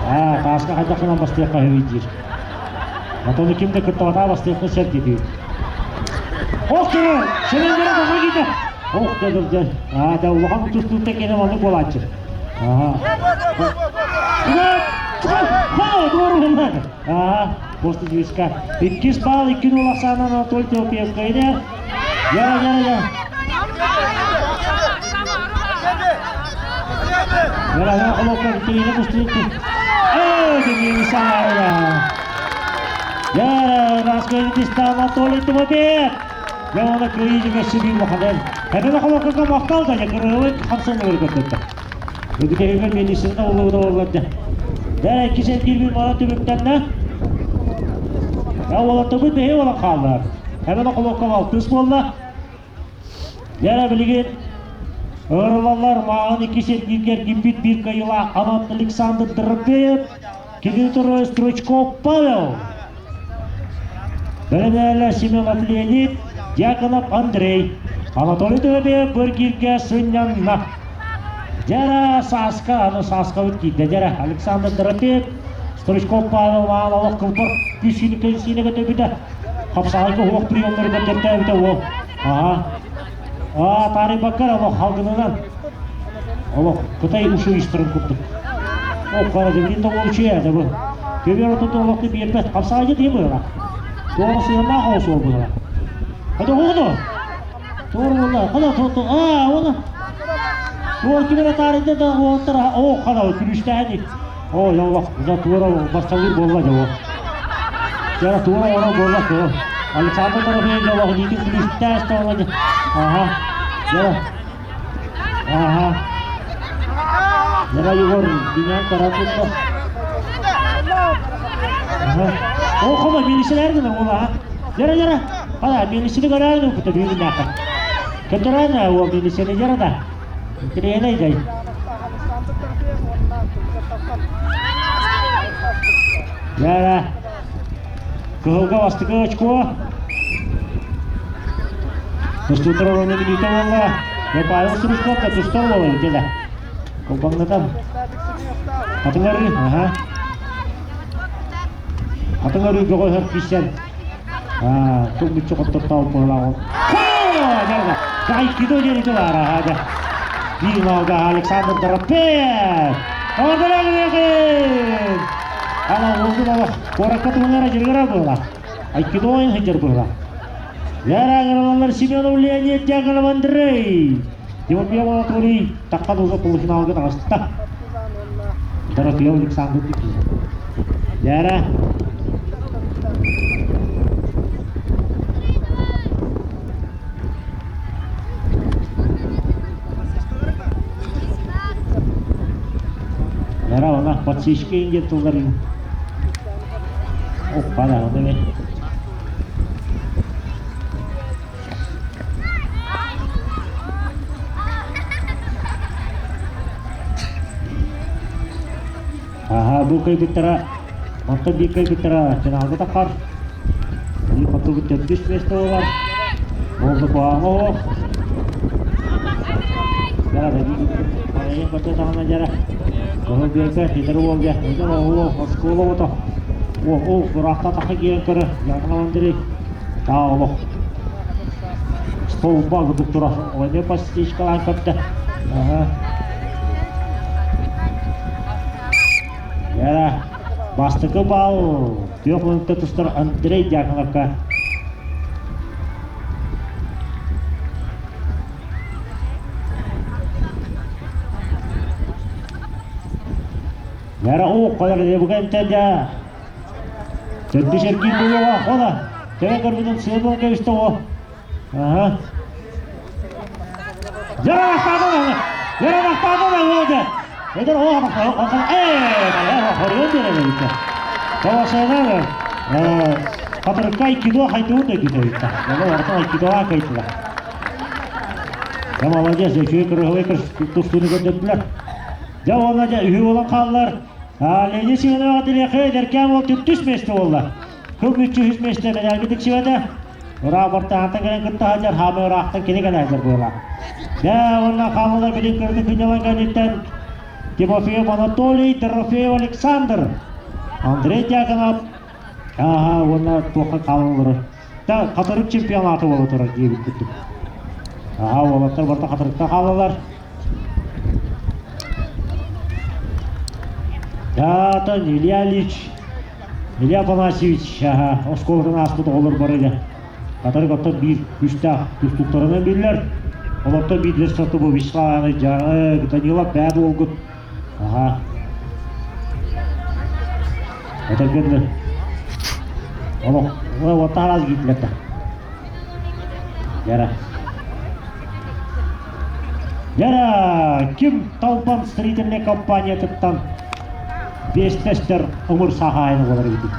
Аа, тааска хайдах гынан бастыахха үһү диир. Мотону ким да кыттабатаа бастыахха сөп диир. Ох кыры! Сенендere баға киде! Ох деділдер. Аа, да улахан тустуута кene маннык буолааччы. Аа. Аа, Костя Звезка. Иккис баал, 2-0 ахсаанан Анатолий Тимофеевка иде. Яра, яра, яра. Яра, яра, холокка, тиіне кустууту. Эй, тиіне саңарыла. Яра, раскрытиста Анатолий Тимофеев. Я оны кыйыжыга сүбүй махален. Хәбәлі холокка мақтал да, кырылы хамсаны көргөттө. Бүгүтегер милисында улууда оларды. Дәрә кисен кирбин мана түбүктәннә. Я олаттыбыт бэһи ола хааллар. Хәбәлі холокка алтыс буолла. Дәрә билигин Ырылалар маған икки сергингер кимбит бир кайыла Анат Александр Дробеев, Кирилл Стручков Павел. Бәрәлә Семенов Леонид, Дьяконов Андрей. Анатолий Дробеев бір кирге сыннянна. Дәрә Саска, аны Саска өткейді. Дәрә Александр Дробеев, Стручков Павел маған олық кылбыр күшіні көнсіне көтөбіді. Қапсағайғы оқ приемдары көтөбіді ол. Ага. А, Тары Бакар, олох халгынынан. Олох Кытай ушу истырын курдук. О, қара дебин да ол чуя да бу. Көбер отут олохты биэрбэт қапсағайы дии была. Туора сыйырнаах оосуол была. Хада оҕону. Туора буолла. Хада тото а, оны. Туор кимere тарыйда да уоттара о хада күлүстээни. О, яллах, за туора барсалыр буолла жоо. Жара туора ора буолла туора. Александр Дорофеев яллах диити күлүстээс тоолла. Ага. Жара. Ага. Жара Егор бинян каратытта. Ага. О, хома милиселер гына ола. Жара жара. Хада милисini көрән күтә бүгін нақы. Көтөрән ол милисini жара да. Киреней дей. Жара. Кыһылга бастыкы очко. Тустутар оны минута болла. Я Павел Стручков та тустар болла деді. Колбаңнатан. Атыңары, ага. Атыңары бөҕө кисен. А, туң бүтчө коттор тауып болла. Айкидо жери тулара хада. Бир Александр Дорофеев. Ордалаг Ана олду бала. Коракка туңара жергара була. Айкидо ойын хыджар була. Яра Семенов Леонид Дьяконов Андрей. Тимофеев Анатолий таққан уза полуфиналга таҕыста. Дорофеев Александр Типин. Яра. Яра она подсечка инде тылдар. Опа, да, оны Аха, бу кайбыттара, манта би кайбыттара, финалга тақар. Би хоту төрдүс место бар. Болды қуаңы Жара да би Аян көтө тағына жара. Көңіл берді, тедір болды. Өйден оғылы, осколы ото. О, о, бұрақта тақы кейін көрі. Жақын Андрей. Таолы. Столба күдік тұра. Ойне пастичкалан көпті. Ага. Яра, бастыкы бал. Түйөк минутта тустар Андрей Дьяконовка. Яра, о, қодар дебуген тәдә. Төрді жерге болуға, қода. Төмен көрбінің сыйылын кебісті о. Ага. Дьэ, Хатырыкка айкидо хайдыбыт дойдута эбит да. Ортон айкидоға кайтыла. Я молодец, үчүгэй кырыһылай тустууну көрдөрдүлэр. Дьэ уонна дьэ үһү буолан хааллар. Леонид Семенов Аделяхы эдэркээн уол түптүс миэстэ буолла. Кыл мүччү үһүс миэстэ медальга тиксибэтэ. Ыраах бартаһантан кэлэн кытта сылдьар, хаамыы ыраахтан кини кэлэ сылдьар буолла. Дьэ, уонна хааллылар билин кырдык күннэлэн кэнниттэн Тимофеев Анатолий, Дорофеев Александр, Андрей Дьяконов, ааха уонна туохха хаалан олорор. Да, хатырык чемпионата буола турар диэбит курдук. Аха, уолаттар барыта хатырыкта хаалалар. Даатан Илья Ильич Илья Афанасьевич оскуолатын ааспыт оҕолор бары дьэ хатырык оттон биир күүстээх тустууктарынан биллэр. Олортон биирдэстэрэ бу Вячеслав Иванович Данилов бээ буолгут. Аха. Этэргэннэр. Олох уоттаах киирдилэр да. Яра. Яра, ким Талбан строительнай компаниятыттан биэстэстэр ымыр сахаайын олорор эбит.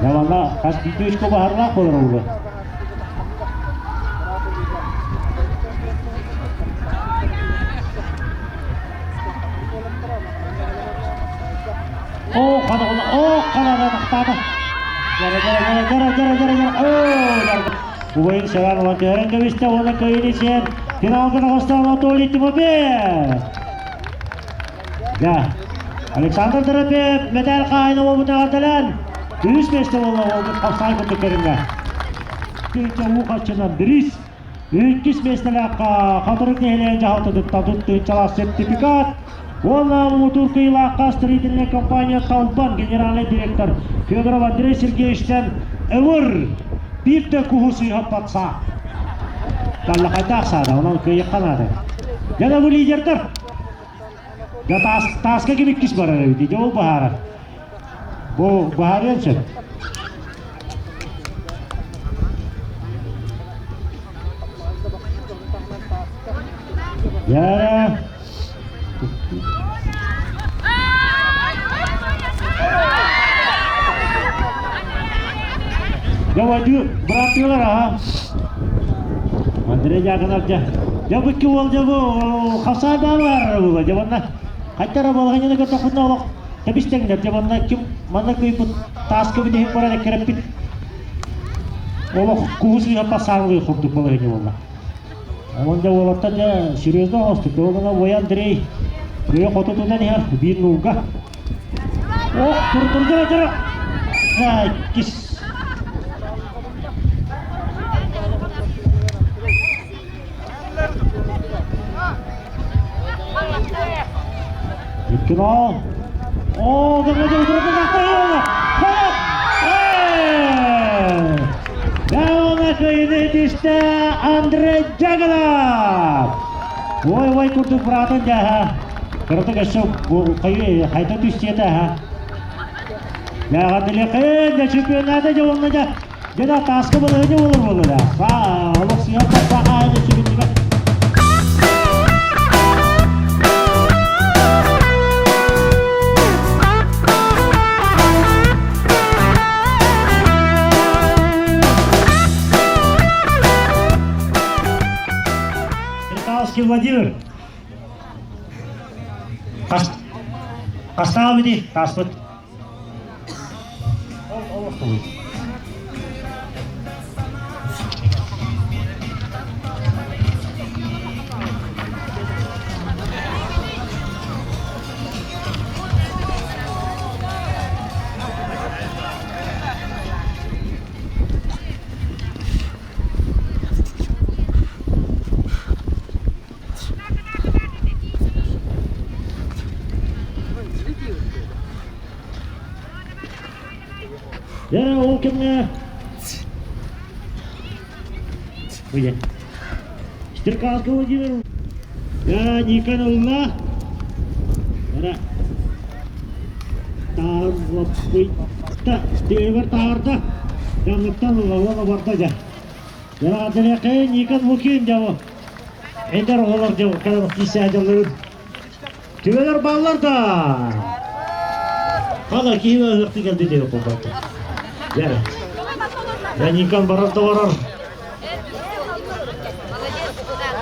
Явана хас биирдии очко баһарлаах болар олу. О, хана, о, хана, тахтаата. Жара, жара, жара, жара, жара, жара, о, Убайын Севан ылан түһэрэн кэбистэ уонна кыайыыны сиэн финалга таҕыста Анатолий Тимофеев. Да. Александр Дорофеев мэтээл хаһаайына буолбут эҕэрдэлээн үһүс миэстэ буолла уолбут хапсаҕай курдук көрүҥҥэ. Тыынча уу харчынан бириис иккис миэстэлээх Хатырык нэһилиэгин дьаһалтатыттан тыынчалаах сертификат уонна муҥутуур кыайыылаахха строительная компания Талбан генеральный директор Федоров Андрей Сергеевичтэн ымыр биир да куһу сыыһаппат саа. Таллахайдаах саада, онон кыайыахха наада. Дьэ бу лидердэр. Дьэ таас, тааска ким иккис барар эбит, дьэ ол баһаарар. Бу баһаарыан сөп. Яра. Дьэ войду бырааттыылар аха. Андрей Дьяконов дьэ. Дьэ бу икки уол дьэ бу хасаа баалар була дьэ манна хайтара балаһанньаны көрдөххүнэ олох тэбис-тэҥнэр дьэ манна ким манна кыйбыт тааска бүтэһик баран эккирэппит олох куһу сыыһаппат саалыы курдук балаһанньа буолла. Онон дьэ уолаттар дьэ серьезно оҥостук. Ол Ой Андрей кыйа хоту тутан иһэр биир нуулга. Ох, тур тур тур тур. Иккис. Икки нол. О, гына дьэ тур тур тур. Дауна кыйыны түстэ Андрей Дяглов! Ой, ой, курдук братан дьаһа. Кыратык өссө хайда түстиэтэ аха. Дьаҕадылыкын да чемпионата дьэ уонна дьэ дьэ да тааска балыһыня болор болор да. Олох сыһан сахаайын өссө Михайловский Владимир. Хастаал бити таспыт. Дьэ, ол кэмҥэ Уйа. Стеркалка Владимир. Да, Никон ылла. Ара. Таарлаппыйта. Тиэвэр таарда. Жанныттан ылла, уона барда дьэ. Дьэ, Никон Лукин дьэ эдэр оҕолор дьэ кэлэн киисээдьалларын түбэлэр баллар да хана киһи ыһыахты кэлди диэн кулбатта. Дьэ, дьэ Никон барар да барар.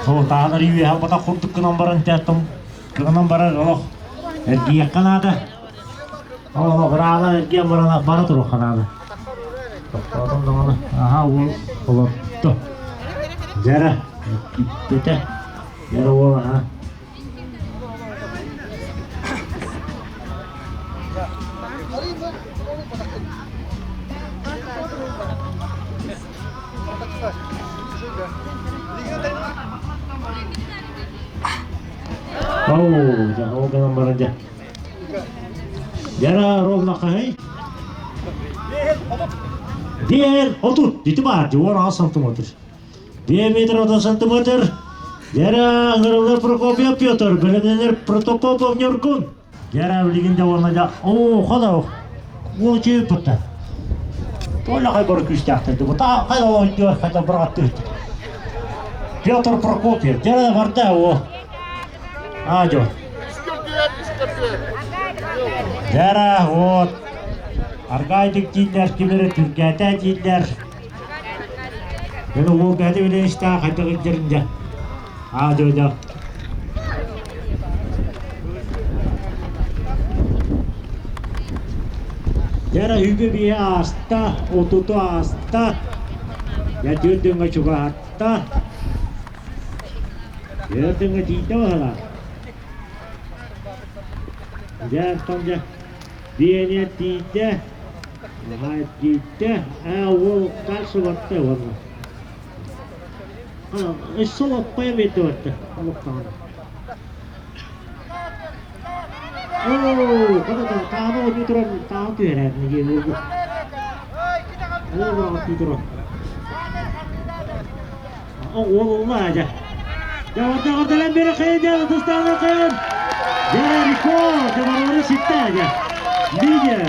Ол таанар үөһэ батах курдук гынан баран тээттом кыгынан барар олох эргийэххэ наада. Олох ыраана эргийэн баран бара туруохха наада. Тохтоотум даҕаны, аһаа уол олордо. Дьэрэ, киттэтэ. Дьэрэ уол аһаа. Оу, дьэ, ол гынан баран дьэ. Дьара ровно хаһый? Диэн 30 дити баар 16 сантиметр. 2 метр 30 сантиметр. Дьара ыҥырыллар Прокопьев Петр, бэлэмнэнэр Протопопов Ньургун. Дьара билигин да уонна да оо хода уол чыыппытта. Толя хай бары күүстээхтэр бу та хай ойдуор хайда быраттыыт. Петр Прокопьев, дьара барда о. А, дьон. Дьара, вот. Аргайдык дииллэр, ким эрэ түргээтэ дииллэр. Мин уол бэйэтэ билэн истээх хайдах илдьэрин дьэ. Аа, дьэ, дьэ. Дьара үгү биэ ааста, отуту ааста. Дьэ түөрт чугаһатта. Түөрт тиийдэ баһылаах. Дьэ, оттон дьэ, биэниэ тиийдэ, аһаа тиийдэ, ээ уол дальше барда уонна. Өссө лоппайа биэрдэ барда, олохтоҕуна. Оо, хата тааны оонньуу туран тааны түһэрээр диэн уолбут. Уол быраҕаттыы туран. Уол улла дьэ. Дьэ барда бери хайын дьэ ытыстааны хайын. Дьэ рекорд дьэ барылары ситтэ дьэ. Лидер.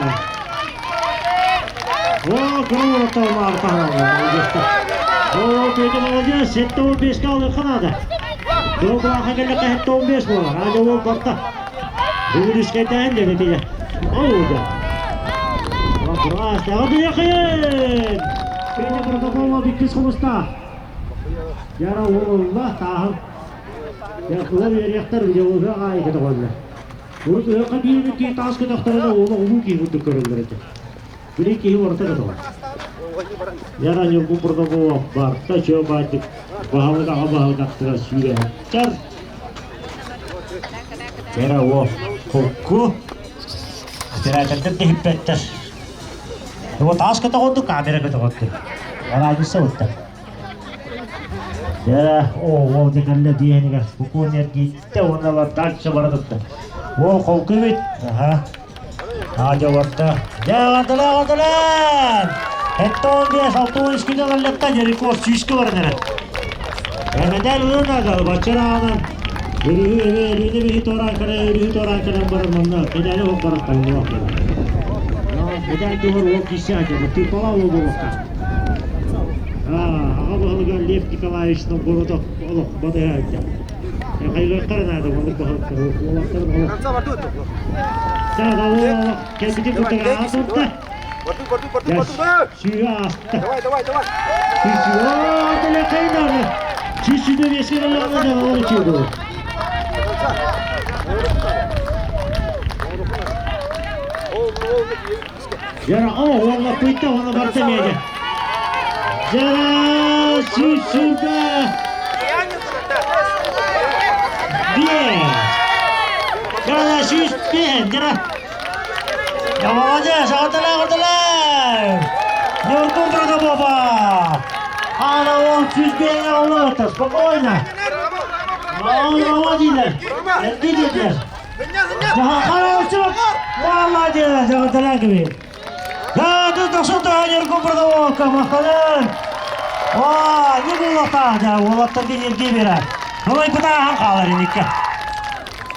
О, кыра уолаттар молодец. О, Петя молодец, 75 алыхха надо. Кыра кэллэххэ 75 буолар. Аня уол барта. Бүгүн үскэйдээн дьэ бэтигэ. Оу дьэ. Вопрос. Аҕыйахын! Петя Протопопов иккис хомустаах. Яра уолла тааһын. Ыла үөриэхтэр видеолуга аайы көтөҕөллөр. Урут ыһыахха биир киһи таас көтөхтөрүнэ уола улуу киһи курдук көрөллөр этэ. Били киһи барыта көтөҕөр. Яра Ньургун Протопопов барта чөө баайдык баһылык аҕа баһылык аттыгар сүүрээттэр. Яра уол холку оператордар да иһиппэттэр. Вот таас көтөҕөрдүк камера көтөҕөрдүк. Араадьыса бутта. Дьэ, оо, дьэ кэллэ диэһинигэр кукуун эргийтэ уонна дальше бара турда. Уол холку эбит. Аха. Аадьа барда. Дьэ, аҕардылаа, аҕардылаа! 75, 63 күнэ ылаллатта, дьэ рекорд сүүскэ баран эрэр. Эмэдэл ылын баччараанан өрүһү эбэ өрүнэ биһи туораан кэлэн өрүһү туораан кэлэн баран манна медали оһох баран таҥныбах буолар. Медаль туһар уол киирсэ сылдьар, тыыппала уол буолуохтаах. Аҕа баһылыга Лев Николаевич Новгородов олох батыһа сылдьар. Хайгыахтара наада маннык баһылыктар уолаттарын олох. Да, кэлбитин кытта аҕа турда. Сүүһэ ааста. Давай, давай, давай. Сүүсүнэ биэскэ кэллэҕинэ Жара, о, уонна пыйта, уонна барда меди. Жара, сүүсүнэ биэс. Жара, 105, жара. Я молодец, орталай, орталай! Ньургун Протопопов! Ана он 105 олорто, спокойно! Молодец! Видите? Молодец, орталай говорит. Да, тут тохсунта Ньургун Протопоповка, махтанын! О, не буллата, да, уолаттар энергия берер. Олай пытахан қалар еникке.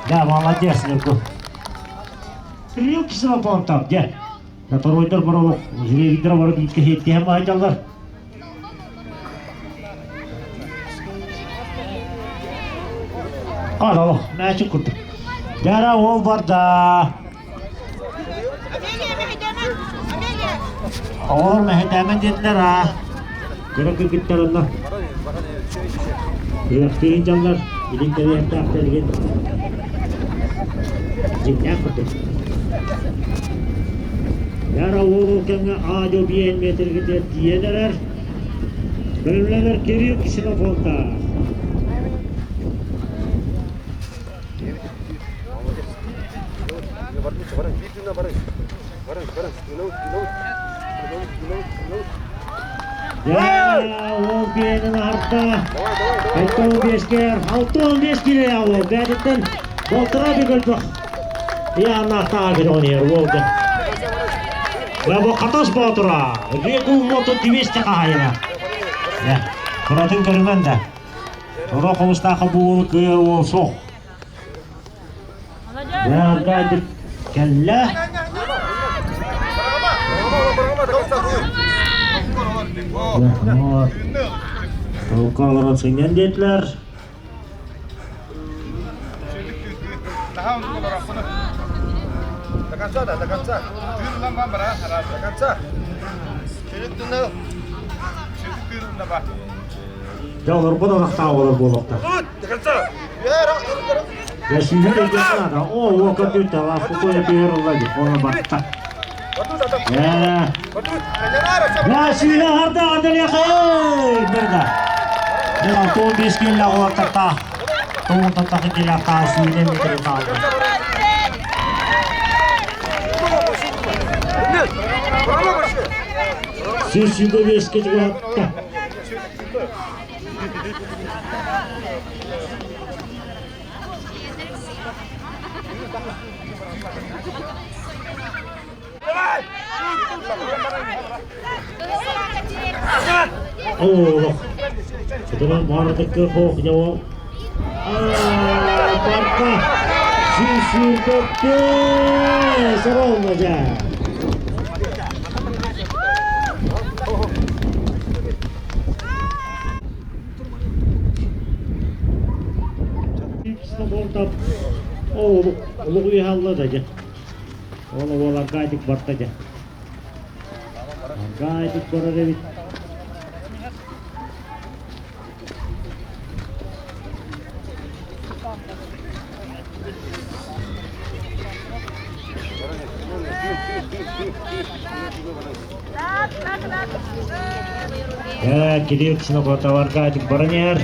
Да, молодец, Ньургун. Кирилл Ксенофонтов, дьэ, второйдар бар олох, жребийдер бары бииргэ хиэттиһэн баайдаллар. Ханало, мээчик курдук. Дьара уол барда. Оҕолор мэһэйдээмэн диэтилэр аа. Кыра кыргыттар онно. Күрэхтиин дьоннор илин кэлиэхтээхтэригин дьиҥнээх курдук. Дьара уол ол кэмҥэ аа-дьуо биээн миэтэргитигэр тиийэн эрэр. Бөлүмлэнэр Кирилл Ксенофонтаах. Ол биэнин аһарда. 75-кер, 65 киле ол бээтиттэн болтура бигөлбөх. Яаннаахтааҕа кэлэҕин уолга. Бу Хатас Боотура, Реку мото 200 хаһайына. Кыратын көрүмэн да. Торо хомустаахха бу уол кыайар уол суох. Дьэ, кэллэ. Толку олорон сынньан диэтилэр. До конца, да, до конца. До конца. Дьэ, олорбут атахтаах олор буолуохтар. Дьэ, сүүһүн өйдүөххэ наада. Оо, уока бүттэ, футбол түһэр ылла дии, оны батта. Ээ. Дьэ, сүүһэ харда, Андалиахай! Бэрда. Дьэ, 65 киилэ олортаттаах. Тоҕутаттах киилэхтаах сүүнэ метрин хаалла. 125-ке чугаһатта. Олох. Сытынан баардыкка хоох дьаво. Парка. Сүүсүүрбэккэ соролла дьэ. Олук уйаһалла да дьэ. Ол уол аргаайдык барда дьэ. Аргаайдык барар эбит. Кирилл Ксенофонтов Аргаайдык баран иһэр.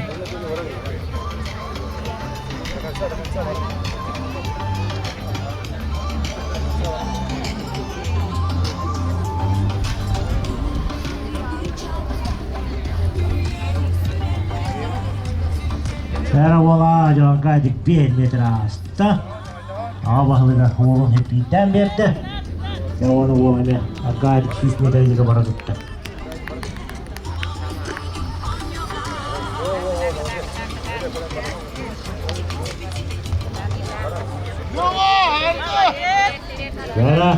Сара уола дьоҥҥо дикпиэн метр ааста. Аҕа баһылыга уолун хэппииттээн биэрдэ. Дьэ уону уол эмиэ Аркадий 100 метр бара тутта. Яра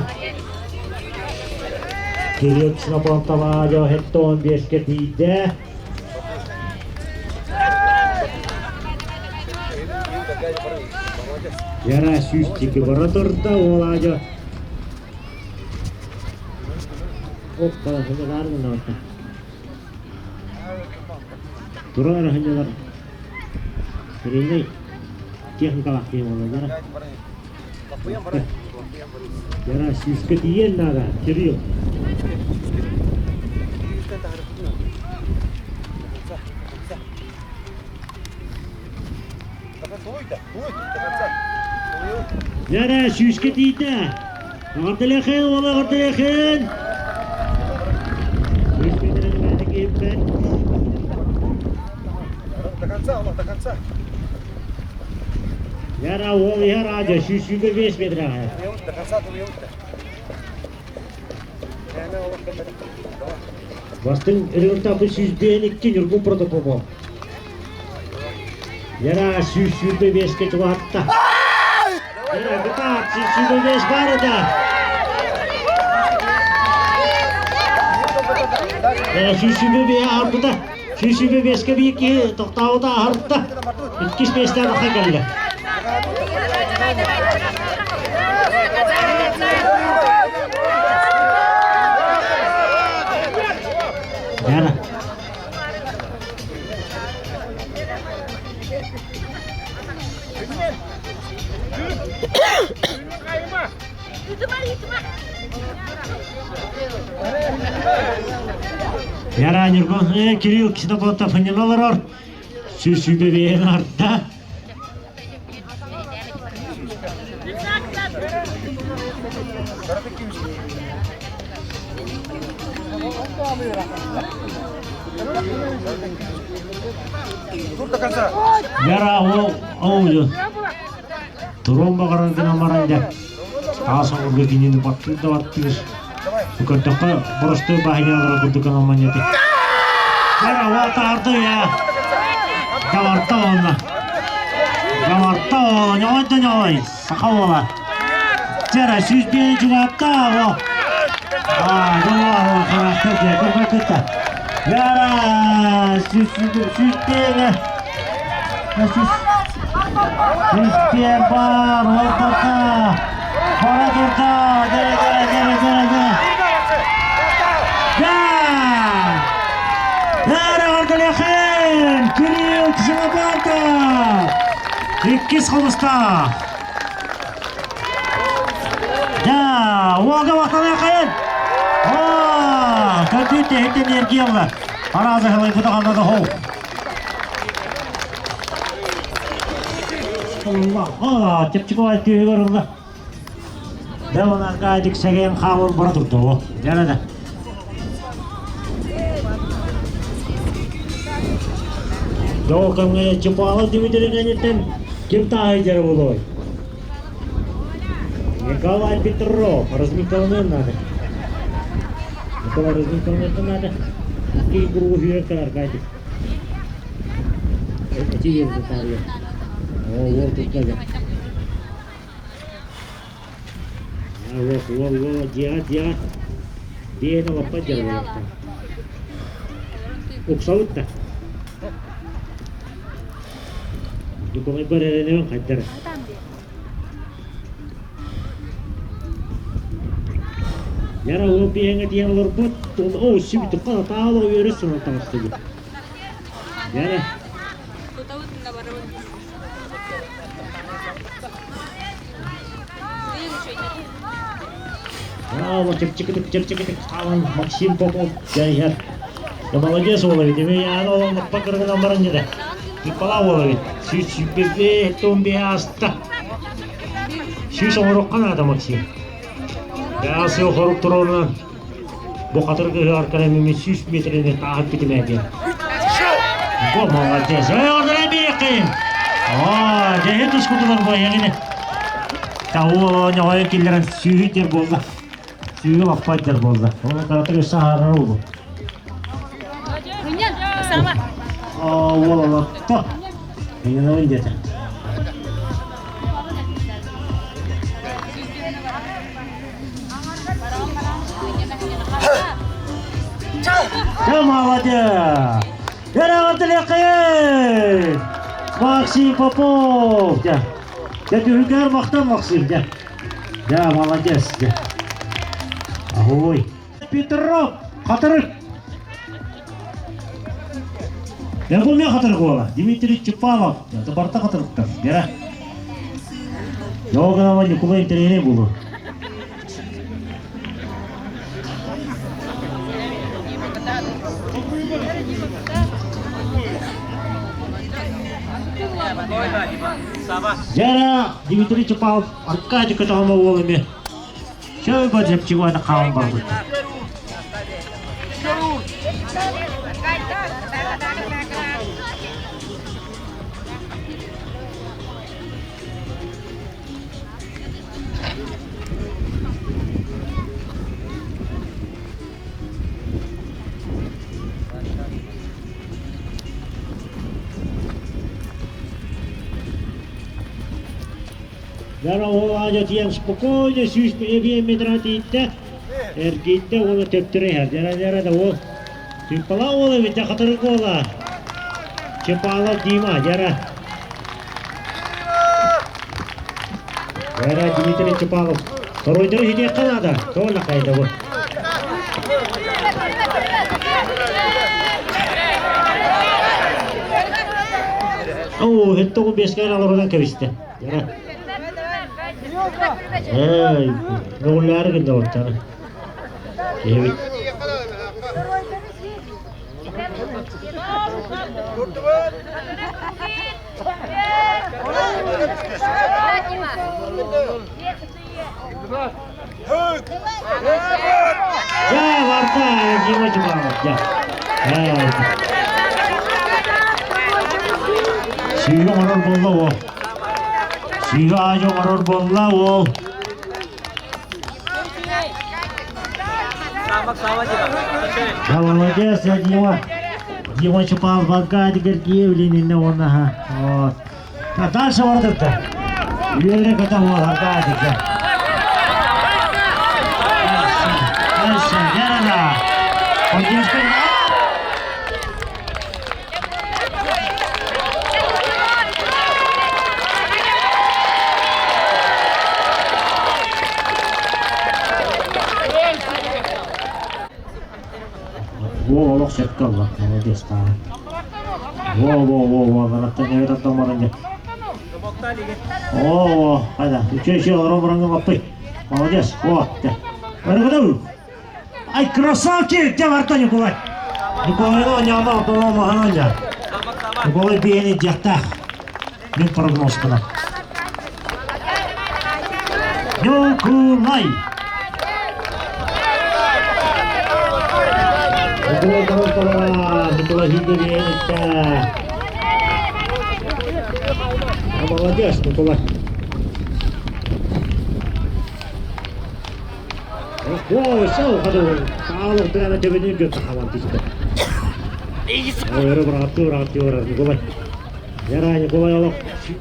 Кирилл Ксенофонтова дьоһеттон биэскэ тиийдэ. Яра сүүс бара турда уолаадьа. Оппа, хынылар мынаута. Турар хынылар. Тренер техникалаах киһи буолаллара. Яра сүүскэ тиийэн наада, Кирилл. Яра сүүскэ тиийдэ. Аҕардалыахын, уола аҕардалыахын. Сүүс метрин бэйэтэ киирбэт. До конца, до конца. Яра уол иһэр аадьа 125 метраҕа. До конца Бастыҥ результаты 102 Ньургун Протопопов. Яра 125-ке чугаһатта. Яра кытаат 125 баар да. Яра 125 арбыта. 125-кэ биир киһи тохтообута аһарда. Иккис миэстэҕэ тахсан кэллэ. Яна. Яра Ньургун, Кирилл Ксенофонтов иннин олорор. Сүүсүүбэ биэһин арда. Яра ол ол Турун баҕарар гынан баран дьэ, таас оҕурга кинини баттыыр да баттыыр. Көрдөххө, боростуой баһыйаалара курдук гынан манньыты. Дьэ, уол таһарды я. Дьаҕарта уонна. Дьаҕарта уола, ньоҕой да ньоҕой, саха уола. Дьэ, 105 чугаатта уол. Аа, дьоҕо, харахтар дьэ, көрбөккүттэ. Яра, 105 Үстиэн бар, уолбата, бара турда, дэ, дэ, дэ, дэ, дэ. Да! Эра Аргалехин, Кирилл Ксенопантов! Иккис хомустаах. Да, уолга махтаныахайын! О, көтүү тэһитин эргиэллэр. Арааза хылайбыта ханна да хоу. Аллах, чэпчэки түһүгэр ылла. Дэ Аркадик сэгэн хаалан бара турда о. Дьэ да. Доо кэмҥэ Чапалов Дмитрий кэнниттэн ким тааһы дьэрэ буолуой? Николай Петров, разминкаланыан надо. Николай разминкаланыан надо. Икки кругу сүүрэр Аркадий. Эти берди таарыйа. Оо, уол тутта дьэ. Уол, уол, уол, дьиэҕэ, дьиэҕэ. Биэни лаппа дьэр буолуохтаах. Уксабыт да. Дукумайбар эрэнэбин хайдар. Яра ол биэҥэ диэн олорбут, о, сибитикка таала үөрэ сынан таҕыстыбыт. Яра. Браво, чэпчэкитик, чэпчэкитик хаалан Максим Попов дьайыһар. Да молодец уол эбит, эми яаны олон лаппа кыргынан баран дьэ. Николай уол эбит, 125 ааста. 100 оҥоруохха наада Максим. Бэҕэс хорук туруорунан бу хатырык ыһыаҕар кэлэн 100 метрини тааһыт битимээ диэн. Бу молодец. Эй, ордорай биэххин. Оо, дьэһи тускутулар бу эйэгини. Тау ньоҕойон киллэрэн сүүһү дьэр буолла. Сүүһү лаппа дьэр буолла. Оны каратыр өссө аһарар улу. Оо, уол олорто. Иннин диэтэ. Ты молодец! Эрэҕэрдэлиэххэйин! Максим Попов! Дьэ, дьэ түһүлгэр махтан Максим, дьэ. Дьэ, молодец, дьэ. Аһой. Петров, Хатырык. Дьэ, бу мен Хатырык уола. Дмитрий Чепалов. Это барта Хатырыктар. Дьэ. Дьоҕунама Ньукулай интэриэһинэй буолуо. Дьэ, Дмитрий Чапалов Аркадий Көтөҕөмө уол эмиэ чөй бадьапчыгана хаалан барбыт. Дара ол аадьа тиийэн спокойно 105 метра тиийдэ, эргийдэ уонна төптөрө иһэр. Дара дара да ол. Тыыппалаах уол эбит, дьэ хатырык уола. Чепалов Дима, дьара. Дьара Дмитрий Чепалов. Второйдары ситиэххэ наада. Тоҕо хайда бу? Оо, хэттэ бескэ аларынан кэбистэ. Дьара. Эй, көҕүллээри гынна оттары. Эбит. Дьэ, барда, Дима Чубанов, дьэ. Сүүһү оҥорор буолла уол. Сүүһү аадьы оҥорор буолла уол. Да, молодец, Дима. Дима Чупалов, Аркадий Гергиев, Ленин уонна вот. А дальше барда. Үөрэ көтө уол Аркадий. Дальше, Герада. Поддержка. Во, олох сөпкө ылла, молодец таҕа. Во, во, во, во, нараттан эбит аттан баран дьэ. О, хайда, үчүгэй үчүгэй олорон баран лаппый. Молодец, вот. Өргөдөл. Ай, красавчик! Дьэ барда Ньукулай. Ньукулайны оонньоомо, по-моему, оонньоо. Ньукулай биэни дьиэхтээх. Мин прогнозпунан. Ньукулай! Ньукулай Торопова, Ньукулай Хиндериэнитэ. Молодец, Ньукулай. Ой, сау хадыр. Таалык прямо төбөнүн көтө хабан түстэ. Ой, бырааттыы бырааттыы барар Николай. Яра Николай олох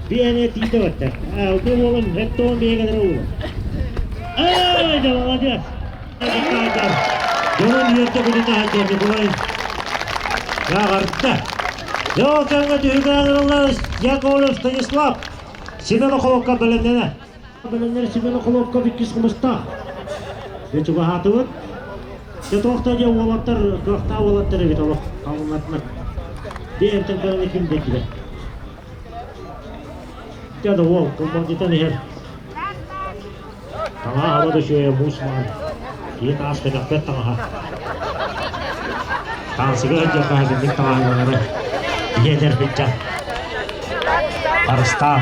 биэне тиийдэ баттар. Алты уолун хеттон биэгелер уулун. Эй, да молодец. Дьонун үөртэ күтүтэ сылдьар Николай. Яҕарда. Жол кэмҥэ түһүгэр Яковлев Станислав Семен Охоловка бэлэмнэнэ. Бэлэмнэр Семен Охоловков иккис хомустаах. Дьэ чугаһаатыбыт. Дьэ туох да дьэ уолаттар, кыахтаах уолаттар эбит олох халыннатына. Диэнтэн көрөн ким да килэр. Дьэ да уол кылбалдьытан иһэр. Таҥаһа хаба да үчүгэйэ муус маҥан. Киһи таас кэтэхпэт таҥаһа. Таансыга сылдьыахха итинник таҥаһы ийэтэр бычча. Харыстаан.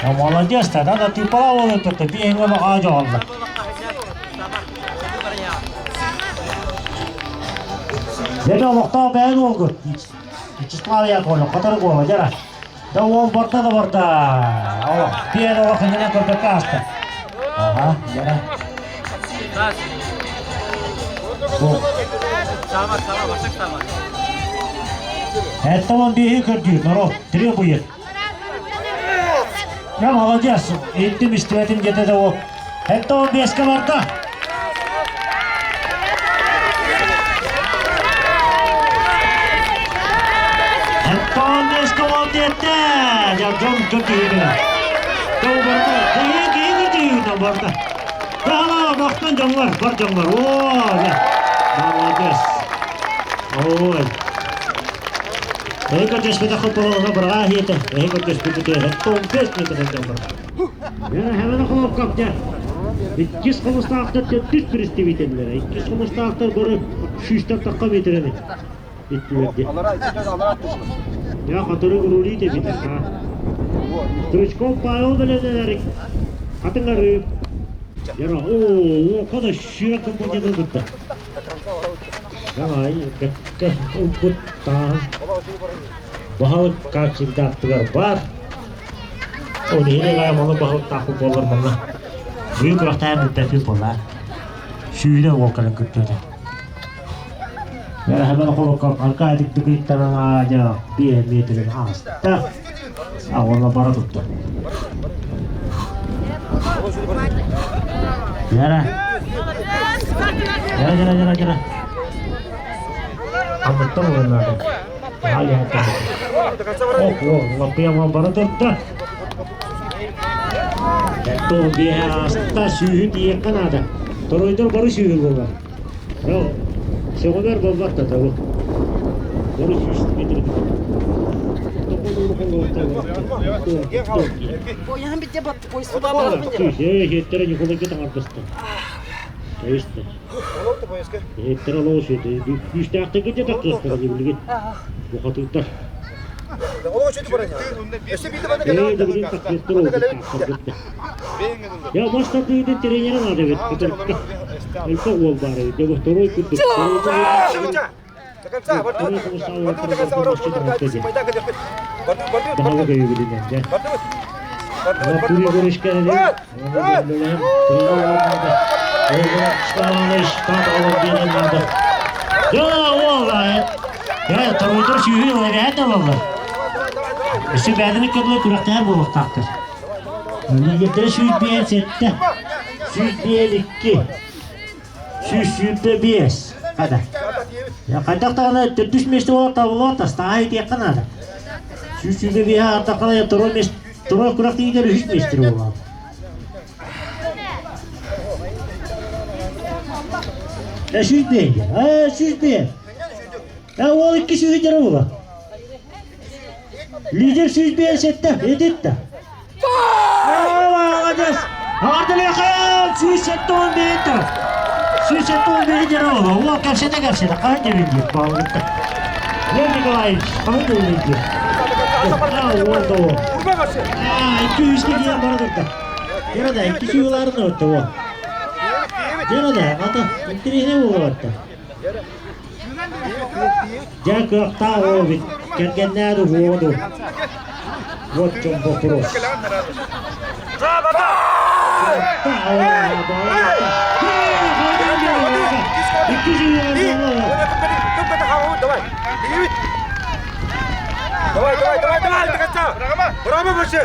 Я молодец, тогда да ты палавал это, ты не махаджалла. Деді олохтоох бэйэн уолгут. Вячеслав Яковлев, хотор уола, дьара. Да уол барда да барда. Олох, биэн олох иннинэ көрбөккө ааста. Ага, дьара. Это он биһи көрдүүр, народ, требует. Я молодец, иттим истибэтим где-то да ол. Это он беске барда. Это он беске ол диэтте. Я дьон көрдүүр. Дьон барда. Киһи киһи көрдүүр барда. Ала, бахтан дьоҥҥор, бар дьоҥҥор. Оо, дьэ. Молодец. Ой. Эһи көрдөспөтөххө буолуоҕа быраҕаа иһиэтэ. Эһи көрдөспүтүтэ 15 метр дьоҥҥор. Яра хэмэнэ холопкап дьэ. Иккис хомустаахтар төрдүс представителлэрэ. Иккис хомустаахтар бары сүүстэн тахха метрэни иттилэр Я который рулит эбит. Стручков Павел бэлэнэлэр хатыҥары. Яра, оо, кода сүүрэ компонента тутта. Давай, кэккэ ылбыттаан. Баһылык как всегда аттыгар бар. Ол иһин элэ малы баһылыктаахпыт буоллар манна. Бүгүн күрэхтэһэн бүппэппит буолла. Сүүрэ уол кэлэн күттүөтэ. Эһэбэр холокко Аркадий Дыгыйтаран аадьа биэ метрин ааста. А уонна бара тутта. Яра. Яра, яра, яра, яра. Ханныктан ылыннаатым. Ох, ох, лаппыйаман бара турда. Туох биэһэ ааста сүүһүн тиийиэххэ наада. Торуйдар бары сүүһү буолар. Сөҕүмэр буолбат да табы. Бары 100 метр. Иһиттэрэ Ньукулайга таҥардаста. Кэбистэ. Иһиттэрэ олоҕу сүөдэ. Күүстээхтэргэ дьэ тахсыахтара дии Бухатыырдар. Ээ, билигин тахсыахтара ол Я мас тардыытын тренерэ наада эбит. Элбэх уол баар эбит. Дьэ, второй курдук. Баһылык өйөбүлүнэн дьэ. Торуйдар сүүһү эрэһэт ылаллар. Өссө бэйэлэрин кытылы күрэхтэһэр буолуохтаахтар. Лидердэрэ 105 7, 102, 125. Хада. Хайдах даҕаны төрдүс миэстэ буолар табыллыбат тастааһа итиэххэ наада. 125 ардаххына второй мест второй күрэхтэһиитэ үһүс миэстэ буолар. Э, 105. Э, 105. Э, ол икки сүүһү дьара буолар. Лидер 157, этитта. Молодец! Ардылыхан 175 175 дьара буолар. Уол кэпсэтэ кэпсэтэ, хаһан дьэбин диир, баалгытта. Лев Николаевич, хаһан дьэбин диир. А, уол да уол. А, икки үскэ диэн бара турда. Дьара да, икки сүүларын өттө уол. Дьара да, ата, интириэһинэй буолуо Дьэ кыахтаах уол эбит, кэргэннээ уһуоҕа дуу. Вот в чем вопрос. Давай, давай, давай, давай, до конца! Браво, больше!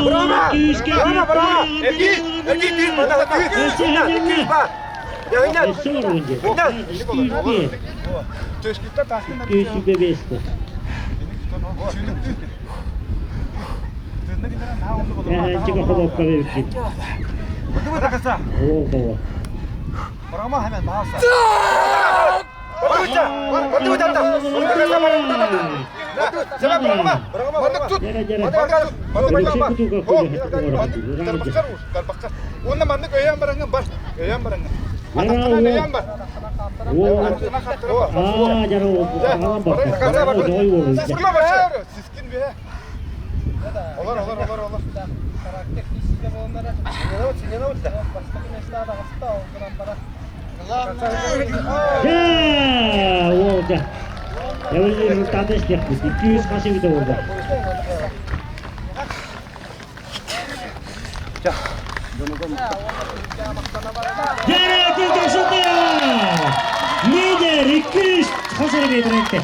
Браво! Браво, браво! Эрги, эрги, ты, Уонна маннык өйөөн бараҥҥын бар. Өйөөн бараҥҥын. Атахтарынан өйөөн бар. Сискин бе. Олор, олор, олор, олор. Уолда. Результаты истиэхпит. 200 хас эбитэ буолла. Лидер 200 хас эрэ метр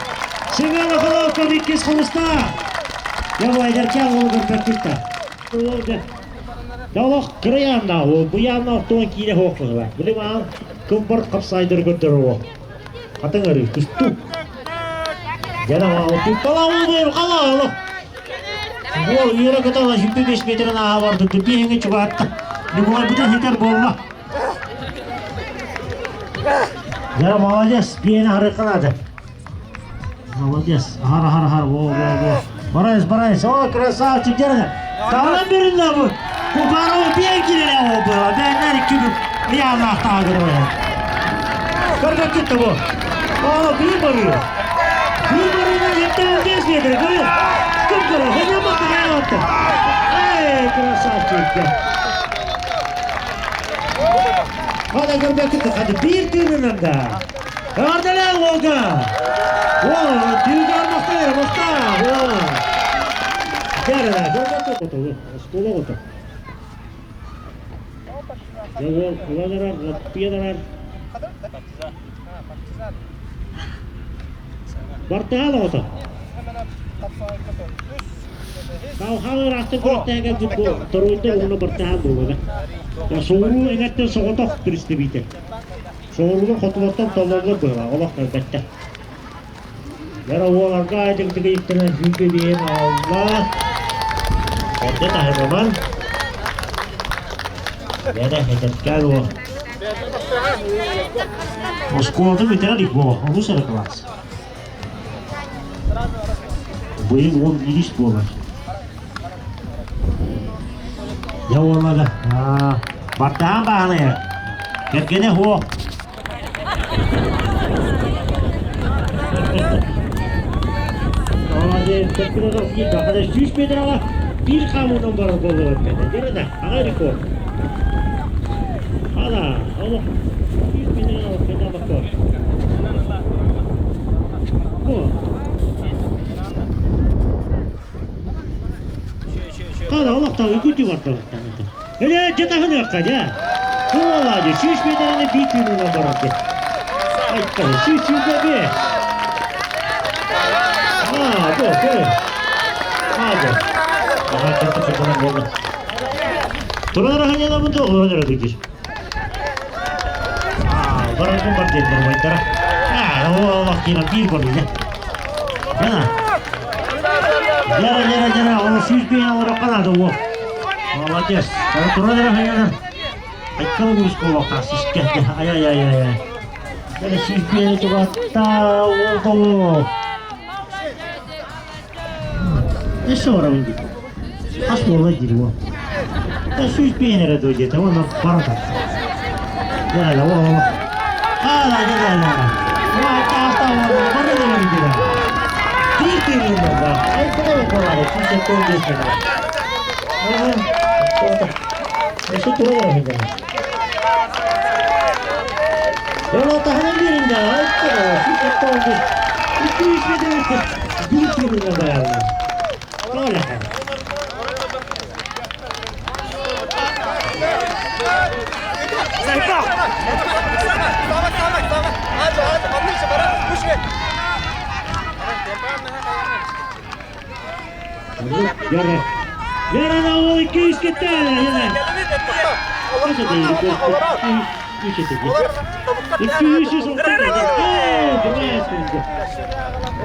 Семен Охоловков иккис хомустаах. Я эдэркээн уолу көрбөккүт да. Олох кырыйааннаах уол, буйааннаах туон киинэ суох быһыылаах. Били маан кымбар хапсаайдары көрдөрөр уол. Хатыҥ арыы, тустуу. Дьэ, туппалаа халаа Уол үөрэ-көтө 25 метрин ааһа барда, биэһиҥэ чугаһатта. Ньукулайбытын хитэр буолла. Дьэ, молодец, биэни харыххалаата. Молодец, ахар, ахар, ахар, во, во, во. Барайс, барайс, о, красавчик, дьэ, Таҕынан бериннэ бу. Купаров биэн киирэрэ ол было. Бээннэр икки бүк ыйааннаахтааҕы көрөр. Көрбөккүт да бу. О, биир барыы. Биир барыынан 75 метр, көрөр. Кым көрөр? Хоньомот да Эй, красавчик. Хада көрбөккүт да, хада биир тыынынан да. Эҕэрдэлээ уолга! Уол, түүгэр махтаа, махтаа! Уол. Дьэ, көрбөккүт оскуола оҕото. Дьэ уол ылан эрэр, лаппыйан эрэр. Бартыһаал оҕото. Салхаал ыраахтан күрэхтэһэ кэлбит бу торуйда уонна бартыһаал буолуо. Соҕуруу эҥэртэн соҕотох представитель. Соҕурууга хотулартан толлоллор быһыылаах, олох көрбөттөр. Яра уоларга айтыктыгы иттэнэн сүүрбэ биэһин аҕалла. Эрдэ таһыныман. Яра этэткээн уол. Оскуолатын бүтэрэ илик буо, онус эрэ кылаас. Быйыл 11 буолар. Дьэ уоллара, бартаан бааһынайа, кэргэнэ суох. Сүүс метраҕа биир хаамыынан барар буоллар эппэтэ. Да, аҕай рекорд. Ана, олох 100 метраҕа олох Хана олохтоох үкүтү бардалыктаныта. Эле жатахыныакка дьэ. Туолаады 100 метраны биир күнүнэн барар дьэ. Айттары 100 сүүрбэ бе. Аа, бу, көр. Аа, Аха, кытта кытынан болду. Турар аханьана бу олорон эрэ дыгыр. Бараргын бар диэннэр убайдара. Аа, олох киирэн биир көрүлэ. Яна. Яра, яра, яра, ол 100 бин олорокка наада уо. Молодец. Туран эрэ хайана. Айкала гурус колока сискэ. Ай ай ай ай. Яра 100 бин тугатта ол Өссө барабын диир. Хас буолла диир уол. 100 бин эрэ дуо диэтэ уонна бара тарта. Дьэ, ол Ала, дьэ, дьэ, бары да диир. Биир тыынын да. Айкала буолаары, 175 метр. Өссө тура барар сылдьар. Yola таһынан биэрин да, айкала, 175. 200 метр биир тыынынан барар. Толя. Яра. Яра на ол 200 кетті. Яра. Қанша дейін? 200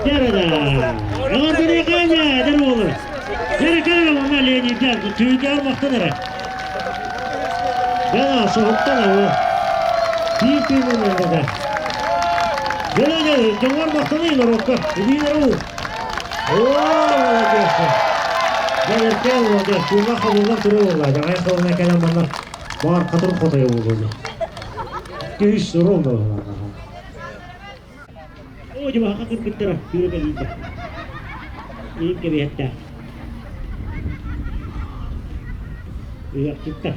Яра. Аңардары қайда, дер олы. Яра кәлі онна Леонид, түйді алмақтан әрі. Яна, соғыттан ол. Биир тыынынан да. Жана, жана, жоңғар мақтанайын орокка. Илиилер ол. О, молодец. Жана, молодец. Туға қабылдан түрі болды. Жаңа қолына кәлем манна бар қатыр қотай болды. Күйіс ровно. О, жаба хақыр кіттірі. Түйрі кәлейді. Иіп кебетті. Үйәкчиттер.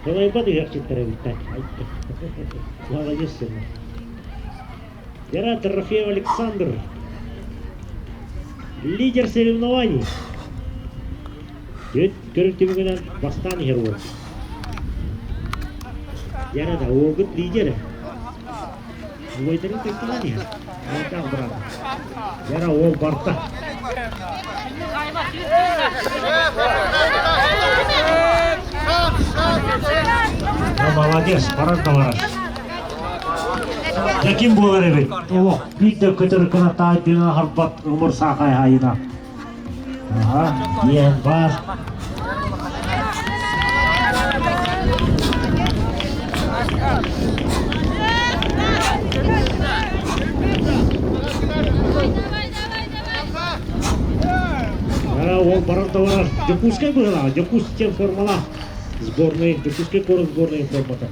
Колайбат үйәкчиттер эбиттер. Айтты. Молодец сен. Гера Дорофеев Александр. Лидер соревнований. Түт көрүк бастан иһэр уол. Яра да уолгут лидері. Убайдарын кыттылан иһэр. Айтақ брат. Яра ол барта. Ну, молодец, барар да барар. Ким буолар эбит? Олох, биир да көтөр кынаттаах дина харбат ымыр саахай хайына. Аха, диэн бар. Ол барар да барар. Дьокуускай быһылаах, Дьокуускай формалаах сборной, Дьокуускай куорат сборной формата.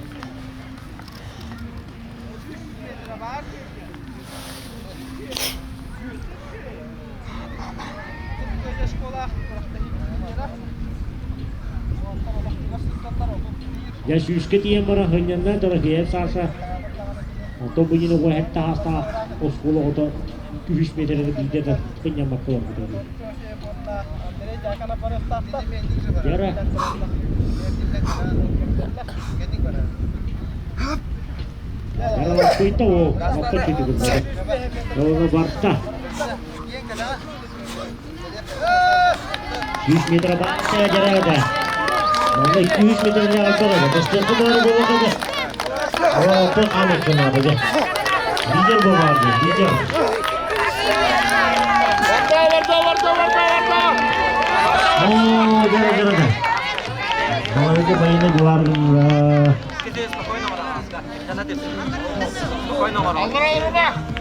Дьэ сүүскэ тиийэн баран хынньанна Дорофеев Саша. Онтон бу иннинэ уоһэт таһаастаах оскуола оҕото үһүс миэтэрэ биирдэ да хынньаммакка олорбута. Яра. Яра лаппыйта ол, лаппа чүтүгүн Олоҕо барта. 100 метр барта жарада. Манна 200 метр албада. Бастыркы бары болғады. О, то қамық қынады. Лидер буолаарды, лидер. Барда, барда, барда, барда, барда! О, дьара, дьара, да. Давайте военный гвардия.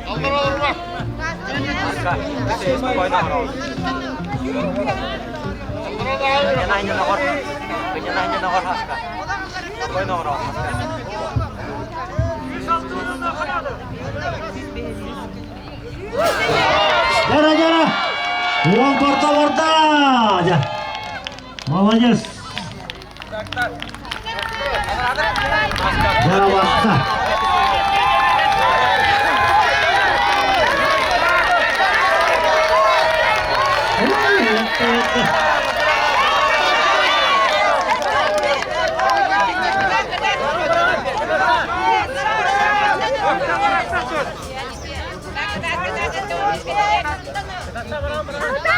Аллара олорма! Аллара олорма! Дьара, дьара. Уон барда, барда. Дьэ. Молодец. Дьара барда.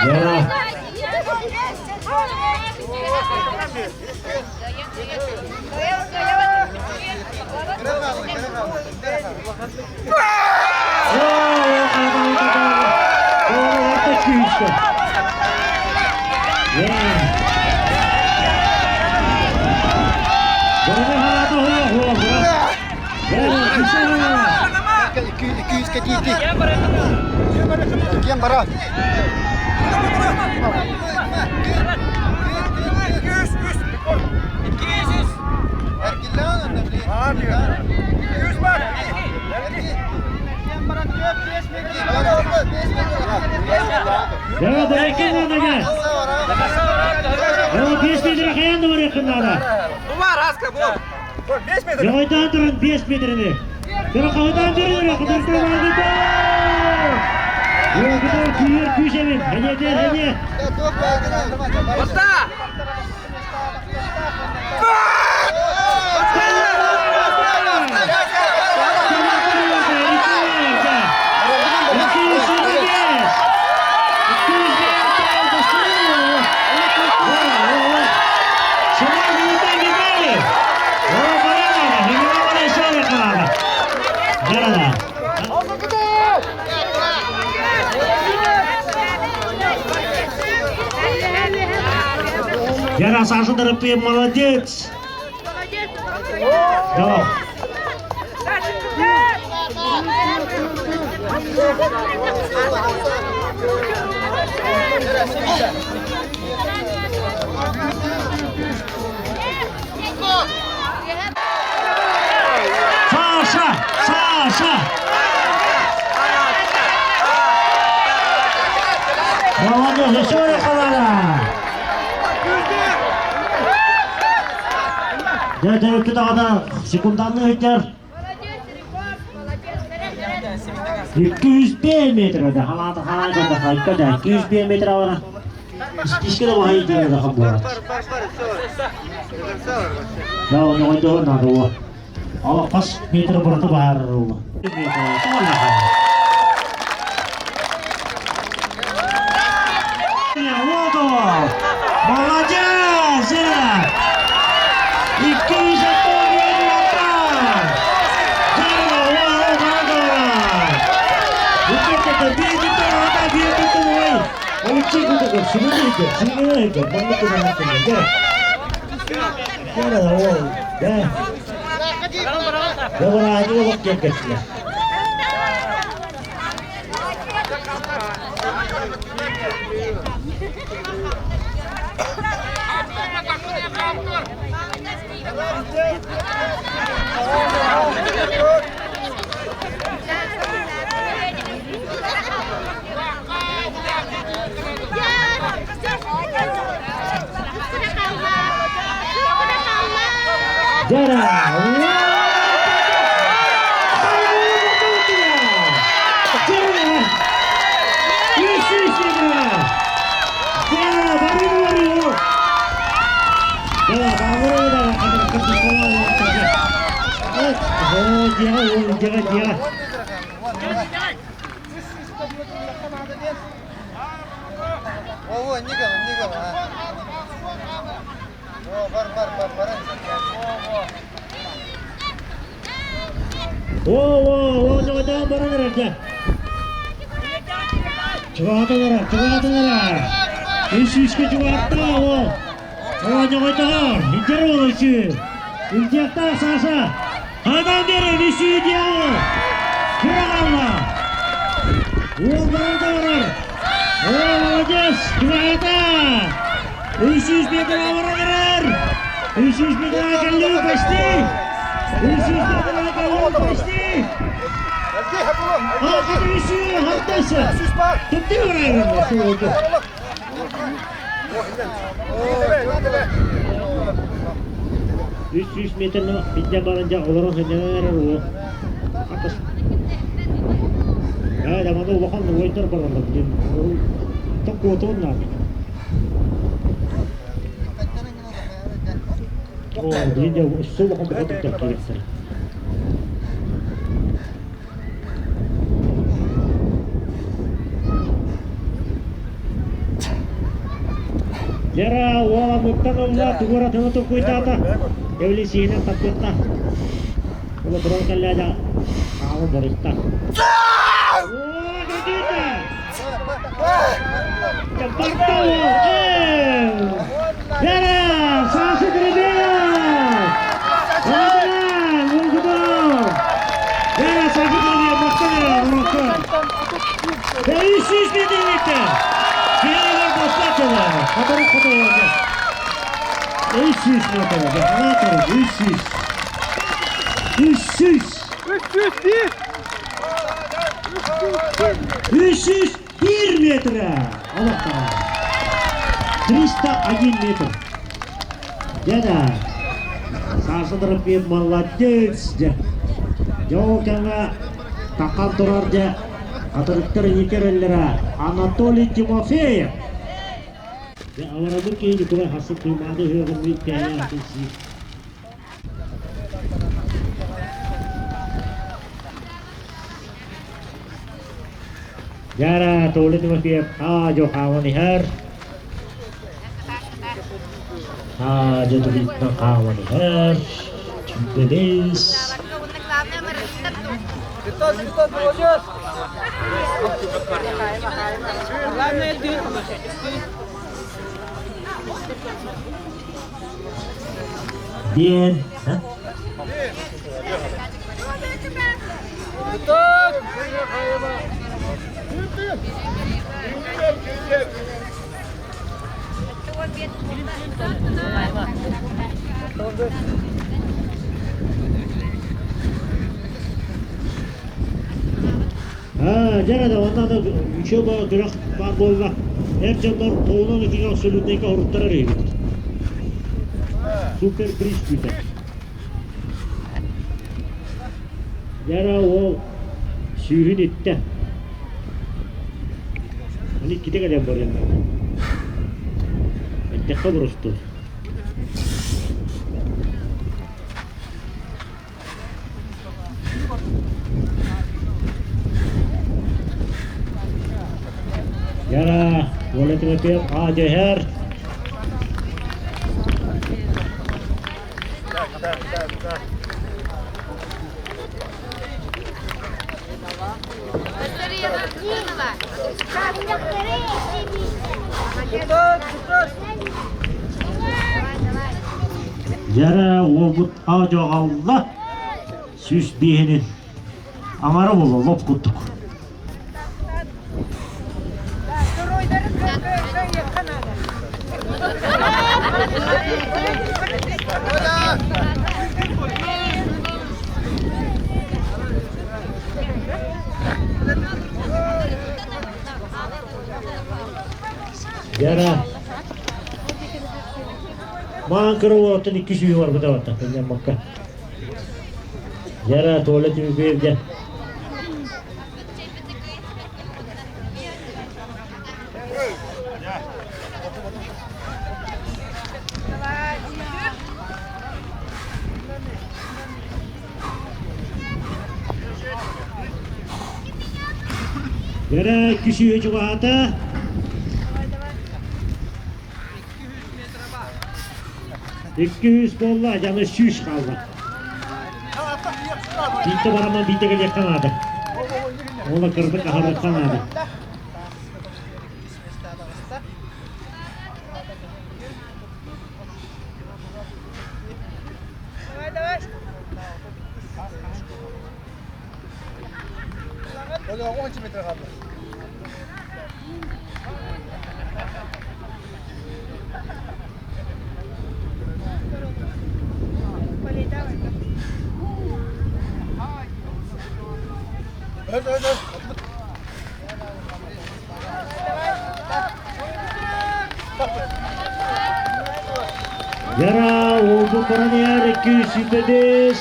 Дьара. Күүскэ. Кем бара? Дьара дайкин надо. Дьара 5 метр хайан да барыаххын наада. Дьоҕойдаан туран 5 метрини. Дьара хаһытаан берер, хатыртан аагыта. Уогутар күүр күүс эбит. Хэнэтэр хэнэ. Яра Саша Доропей молодец! Давай. Саша! Саша! Молодец, еще раз Дьэ, төрүккү даҕаны секунданны ыйдар. 205 метр да халаата халаата да хайка да 205 метр авара. Иске да бахай дия да хабуа. Да, он ойдо надо. Ала пас метр барыта бар ол. Молодец! Дьэ, О, Никола, Никола, а. О, бар, бар, бар, бар. О, о. Оо, оо, оонньоҕойдоон баран эрэр дьэ. Чугаһатан эрэр, чугаһатан эрэр. Үс сүүскэ чугаһатта, оо. Оонньоҕойдоҕор, илдьэр уол үсүү. Илдьиэхтээх Саша. Ханан биэрэр үсүү диэ уол. Кыраҕалла. Уол баран да барар. Оо, молодец, чугаһата. 300 метр баран эрэр. 300 метр кэллиги почти. 300 метр кэллиги почти. Үсүү хантайса. Түптү барар. 300 метрны бидде барынca олорон сынньанан эрэр уол. Атас. Ээ, даманы улахан уойдар бараллар диэн. Токкуотуон наада. Оо, билин дьэ өссө улахан бөҕө туттар киириэхтэрэ. Лера уоламмыттан ылла, тугу эрэ толкуйдаата. Эвли сиһинэн таппытта. Ула туран кэллээдэ, хаалан барыста. Оо, көтүүтэ! Барта уол! Лера! Саша Гребеев! Уолгутун! Лера, Саша Гребеев, махтанар, урукку. 500 метр Финалга бастатылар. Хатырык хотуолга. 300 метр. Ханатыр 300. 300. 301. 301 метра. Олохта. 301 метр. Дяда. Саша Дропин молодец. Дьэ. Дьэ ол кэмҥэ таххан турар дьэ хатырыктар инникереллэрэ Анатолий Тимофеев. Дьэ абарабын киһи Ньукулай хасык кыймаады ыһыаҕын кээһэ сиир. Дьара Толя Тимофеев аа-дьо хааман иһэр. Аа-дьо тулуйтан хааман иһэр. Чүмпэбис. Диэн Дьэ да онно да үчүгэй күрэх баар буолла. Эр дьоннор тугунан итигэ абсолютнайга оруттарар эбит. Супер приз күүтэр. Дьэ уол сүүһүн иттэ. Аны иккитэ кэлэн барыам. Эттэххэ боростуой. Яра, Оля Тимофеев А дьэһэр. Дьэрэ уолбут аа-дьоҕалла 105-ин аҥара буолла лоп курдук. Дьара Маан кыра уолаттан икки сүүһү барбыта барта, кынньаммакка. Дьара Толя Тимофеев дьэ. Дьара икки сүүһү чугаһаата. 200 буолла, дьаны 100 хаалла. Биирдэ бараман биирдэ кэлиэххэ наада. Уола кырдык аһарыахха наада. Яра oldu Karaner 225.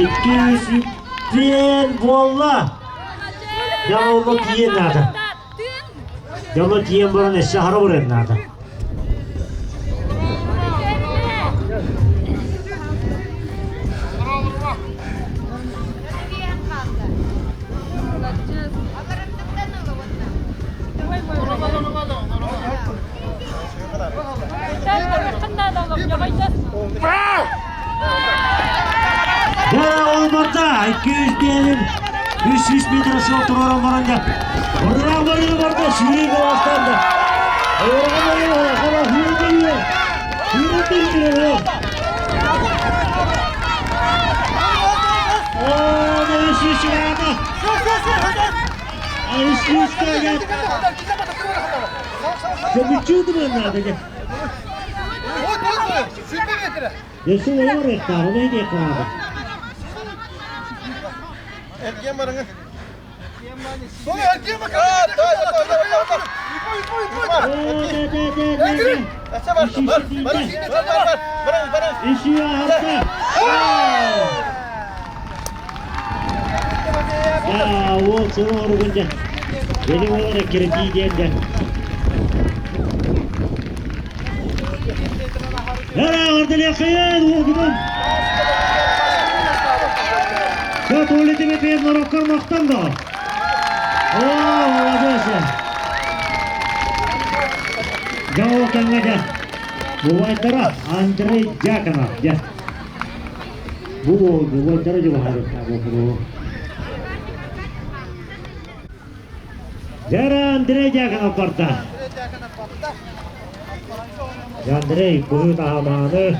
Икки буолла. Дьэ, онно тиийэн наада. Дьэ, онно тиийэн баран өссө аһара барыан наада. Дьэ, олборда 200 диэнин 300 метр сыл туруоран баран дьэ Ураа барыы барда сүүрүү былаастаан да. Ураа барыы хара сүүрүү сүүрүү Оо, сүүрүү Көмүччүү надо дьэ. Өссө олор эттаа, ону иде каада. Иши арта. Я, ол сылы оругунда. Били олар кирди диэнде. Эра орделехен уогунан. Готовили тебе перед Марокко мактан О, молодец! Жау каңга Бувайдара Андрей Дьяконов. Дя. Бу бувайдара жубахары. Жара Андрей Дьяконов барда. Андрей быһыы таһамааны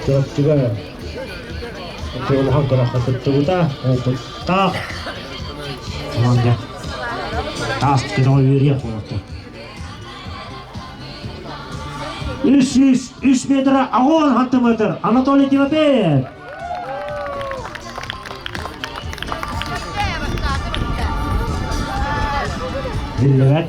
Чурапчыга улахан күрэххэ кыттыбыта, опыттаах команда таас күрэҕэ үөрүйэх буолта. 303 метр 80 сантиметр Анатолий Тимофеев. Биллибэт.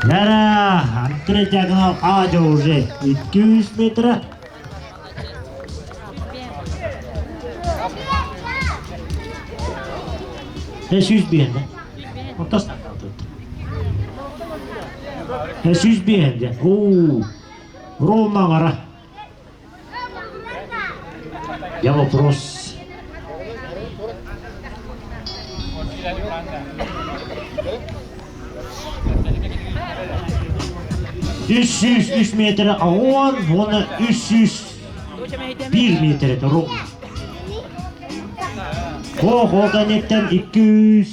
Лера, Андрей Дьяконов аадьа уже 200 метра. 500 биэнде. Ортас 500 биэнде. Уу, ровно ара. Я вопрос. 303 метрэ 10 уонна 301 метрэ ровно. Хо-хо кэнниттэн 200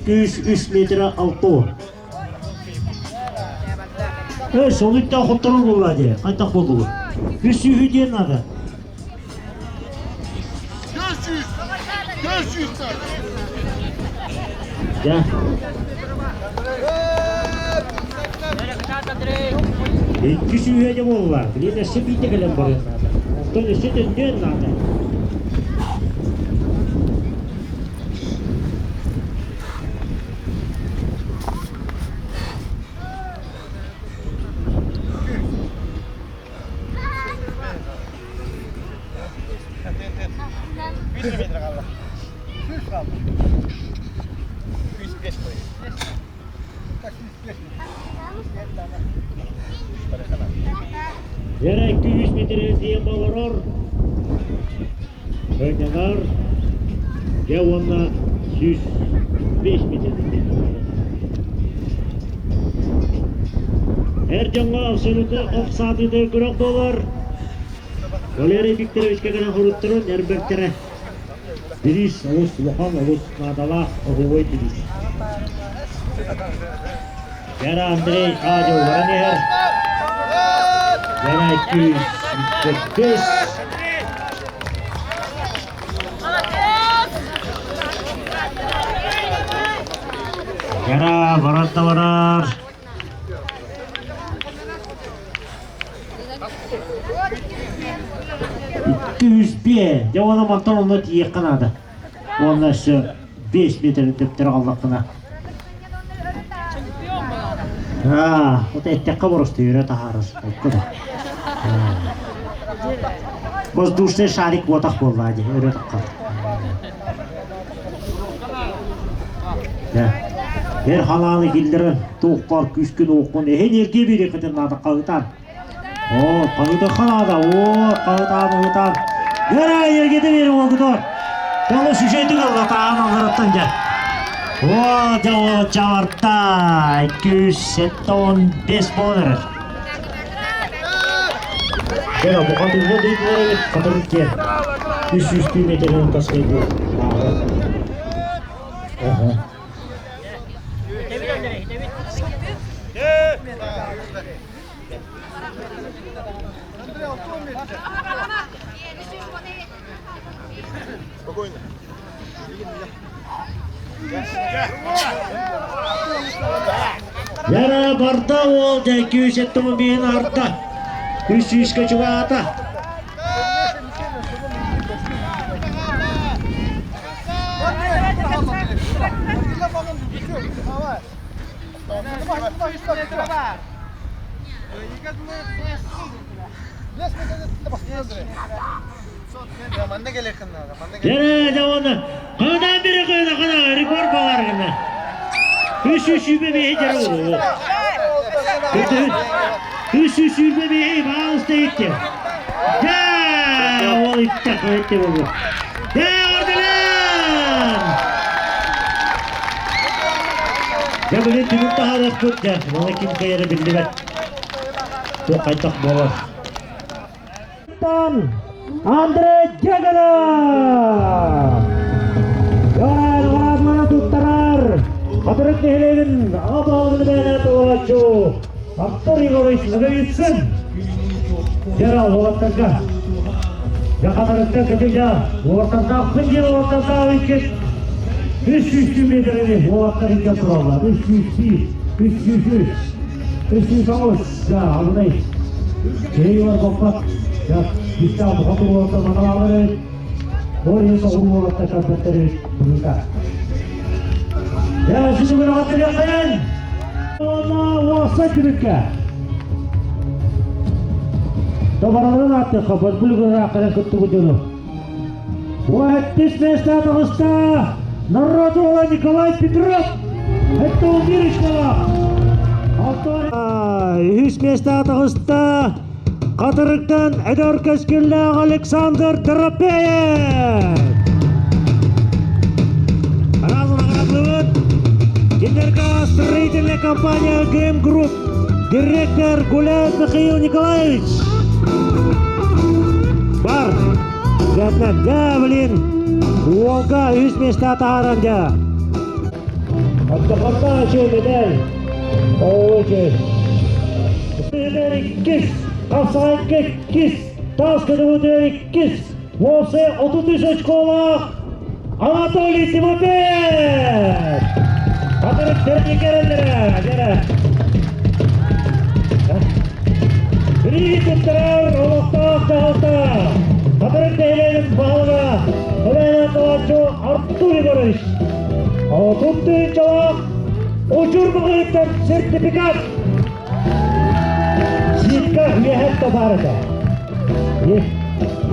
203 метрэ 6. Э, солуттан хотторор буолла дии. Хайдах буоллугут? Үс сүүһү диэн наада. 400! 400 Дьэ. Икки сүүһэ дьэ буолла. Билин өссө биирдэ кэлэн барыан наада. Онтон өссө төннүөн наада. Вера 200 метрге тиийэн олорор, Ойнонор, дьэ уонна 105 метрге тиийэн олорор. Эр дьоҥҥо абсолютно ох саатыытыгар күрэх буолар. Валерий Викторовичка кэлэн хоруттаран эрбэктэрэ. Бириис олус улахан, олус наадалаах оһуобай бириис. Вера Андрей Адил баран иһэр. Вера 245. Вера барар да барар. 205. Дьэ уонна мантан онно тиийиэххэ наада. Уонна өссө 5 метрин төптөрө хааллаххына. Аа, вот эттэххэ боростуйура таһаарар. Окко да. Воздушный шарик буотах буоллаа дии, өрө таххар. Эр халааны киллэрэн туохпар күүскүн-уоххун эһин эргиэ биэриэххитин наада хаһытаан. Оо, хаһытыахха наада, оо, хаһытаан, уһутаан. Эрэ, эргитэ биэри уолгутугар. Толу сүшэйдик ылла таан аллараттан дьэ. Оо, дьэ, оо, чаварта, 275 буолан эрэр. Дьэ, бухатыырга дойдулар эбит, хатырык диэн. 300 метрин таскайдыы. Спокойно. Яра барда уол дьэ 270 биин арда. Үс сүүскэ чугаата. Дьэ, дьэ уонна ханан бири кыына хана рекорд балар гына. Үс үс сүүрбэ биэһи дьэрэ уолу. Үс үс сүүрбэ биэһи баалыста итте. Дьэ, уол итте, итте болу. Дьэ, ордалан! Дьэ, бүгүн түмүк таһаарыахпыт дьэ, маны ким кыайара биллибэт. Туох хайдах буолар. Андрей Дягилев! Яра туттарар! Хатырык нэһилиэгин аҕа баһылыгын бэйэлэрэ толорооччу Артур Егорович Ноговицын Яра уолаттарга Я хатырыктан кытыйда уолаттардаахпын диэн уолаттардаах иккис 300 метрини уолаттар икки тураллар 301 303 309 да абынай Киһи боппат Кистээх бухатыр уолаттар маналаалар эбит Ор иһин соҕуруу уолаттар кэлбэттэр эбит быһыыта Дьэ, ситимин аҕаттырыаххайын! Уонна уопсай түмүккэ Добараларын ааттыахха Бөлбүл ыраахтарын кыттыбыт дьону. Уэттис места таҕыста народ уола Николай Петров Это Умирычкалаах. Үһүс места таҕыста. Хатырыктан эдэр кэскиллээх Александр Тропеев! Разом наградылыбыт. Кинилэргэ строительная компания ГМ Групп директор Гуляев Михаил Николаевич. Бар. Дьэ, дьэ, блин. Уолга үс миэстэ таһааран дьэ. Оттохотта үчүгэй медаль. Оо, үчүгэй. Медаль иккис, хапсаҕайга иккис, таас көтөҕүүтүгэр иккис, уопсай 33 очколаах Анатолий Тимофеев! Хатырык тэрникереллere, дьэрэ. Билии туттарар олохтоох дьаһалта Хатырык нэһилиэгин баһылыга Елена Толачу Артур Егорович 30 тыһыынчалаах учур быһыыттан сертификат Ситка үөһэт табаар этэ.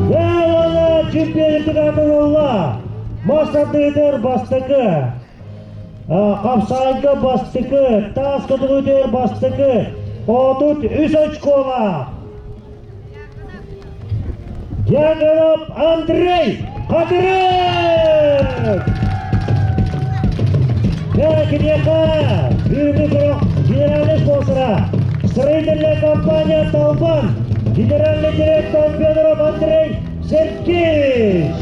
Уонна чемпионат ылла. Мас ардыытыгар бастакы, хапсаайга бастакы, таас көтөҕүүтүгэр бастакы, 33 очколаах. Дьяконов Андрей Хатырык! Киниэхэ бүгүҥҥү күрэх генеральный спонсора строительная компания «Талбан», генеральный директор Федоров Андрей Сергеевич.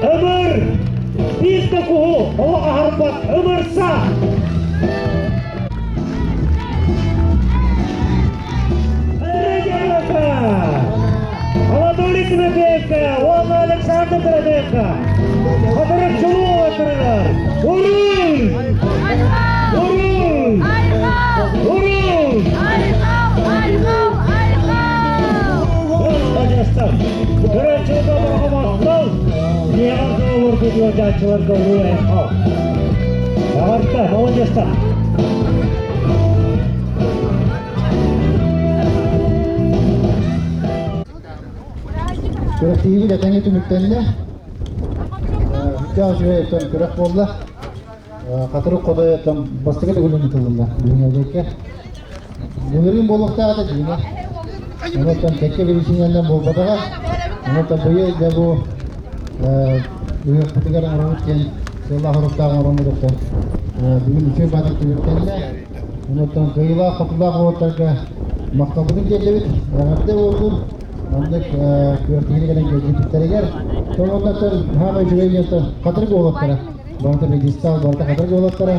Өмір биир да куһу олох аһарбат ымырса! Анатолий Тимофеевка уонна Александр Тимофеевка Хатырык чулуу оттарыгар Уруй! Уруй! Уруй! Көрөөччүлэргэ барҕа махтал! Дьиэҕэр олорбут ыалдьааччыларга уруй айхал! Эҕэрдэ, молодецтар! Күрэхтэһиибит этэҥҥэ түмүктэннэ. Бүттээх үчүгэй өттөн күрэх буолла. Хатырык Ходойоттон бастакы төгүлүн ытыллылар бүгүн Былырыын буолуохтаах этэ дьиҥэ. Онон кэккэ биричиинэлэринэн буолбатаҕа. Онон быйыл дьэ бу ыһыахпытыгар оҥоробут диэн сыаллаах-соруктаах оҥороммут оттон бүгүн үчүгэй баатыр түмүктэннэ. Онон кыайыылаах-хотуулаах уолаттарга махталбытын тиэрдэбит. Эҕэрдэ буоллун. Маннык күрэхтэһиини кэлэн кэлбиттэригэр. Онон хаама үчүгэй диэн хатырык уолаттара. Барыта пьедестал, барыта хатырык уолаттара.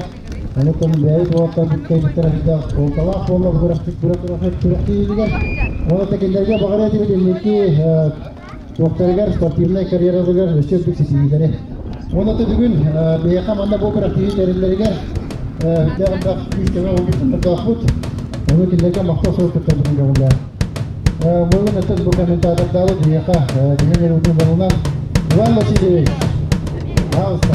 Онон бэйэбит уолаттарбыт кэлбиттэрэ элбэх суолталаах буолла бу күрэхтэһиитигэр. Ол кинилэргэ баҕарыа этибит инники туохтарыгар спортивнай карьераларыгар өссө үрдүк ситиһиилэри. Уонна бүгүн биһиэхэ манна бу күрэхтэһии тэриллэригэр элбэх элбэх күүс-көмө буолбут. Ону кинилэргэ махтал сурук туттарбытын көҥүллээх. Бүгүн өттө бу комментатордаабыт биһиэхэ Дмитрий Барунан Иван Васильевич. Пожалуйста.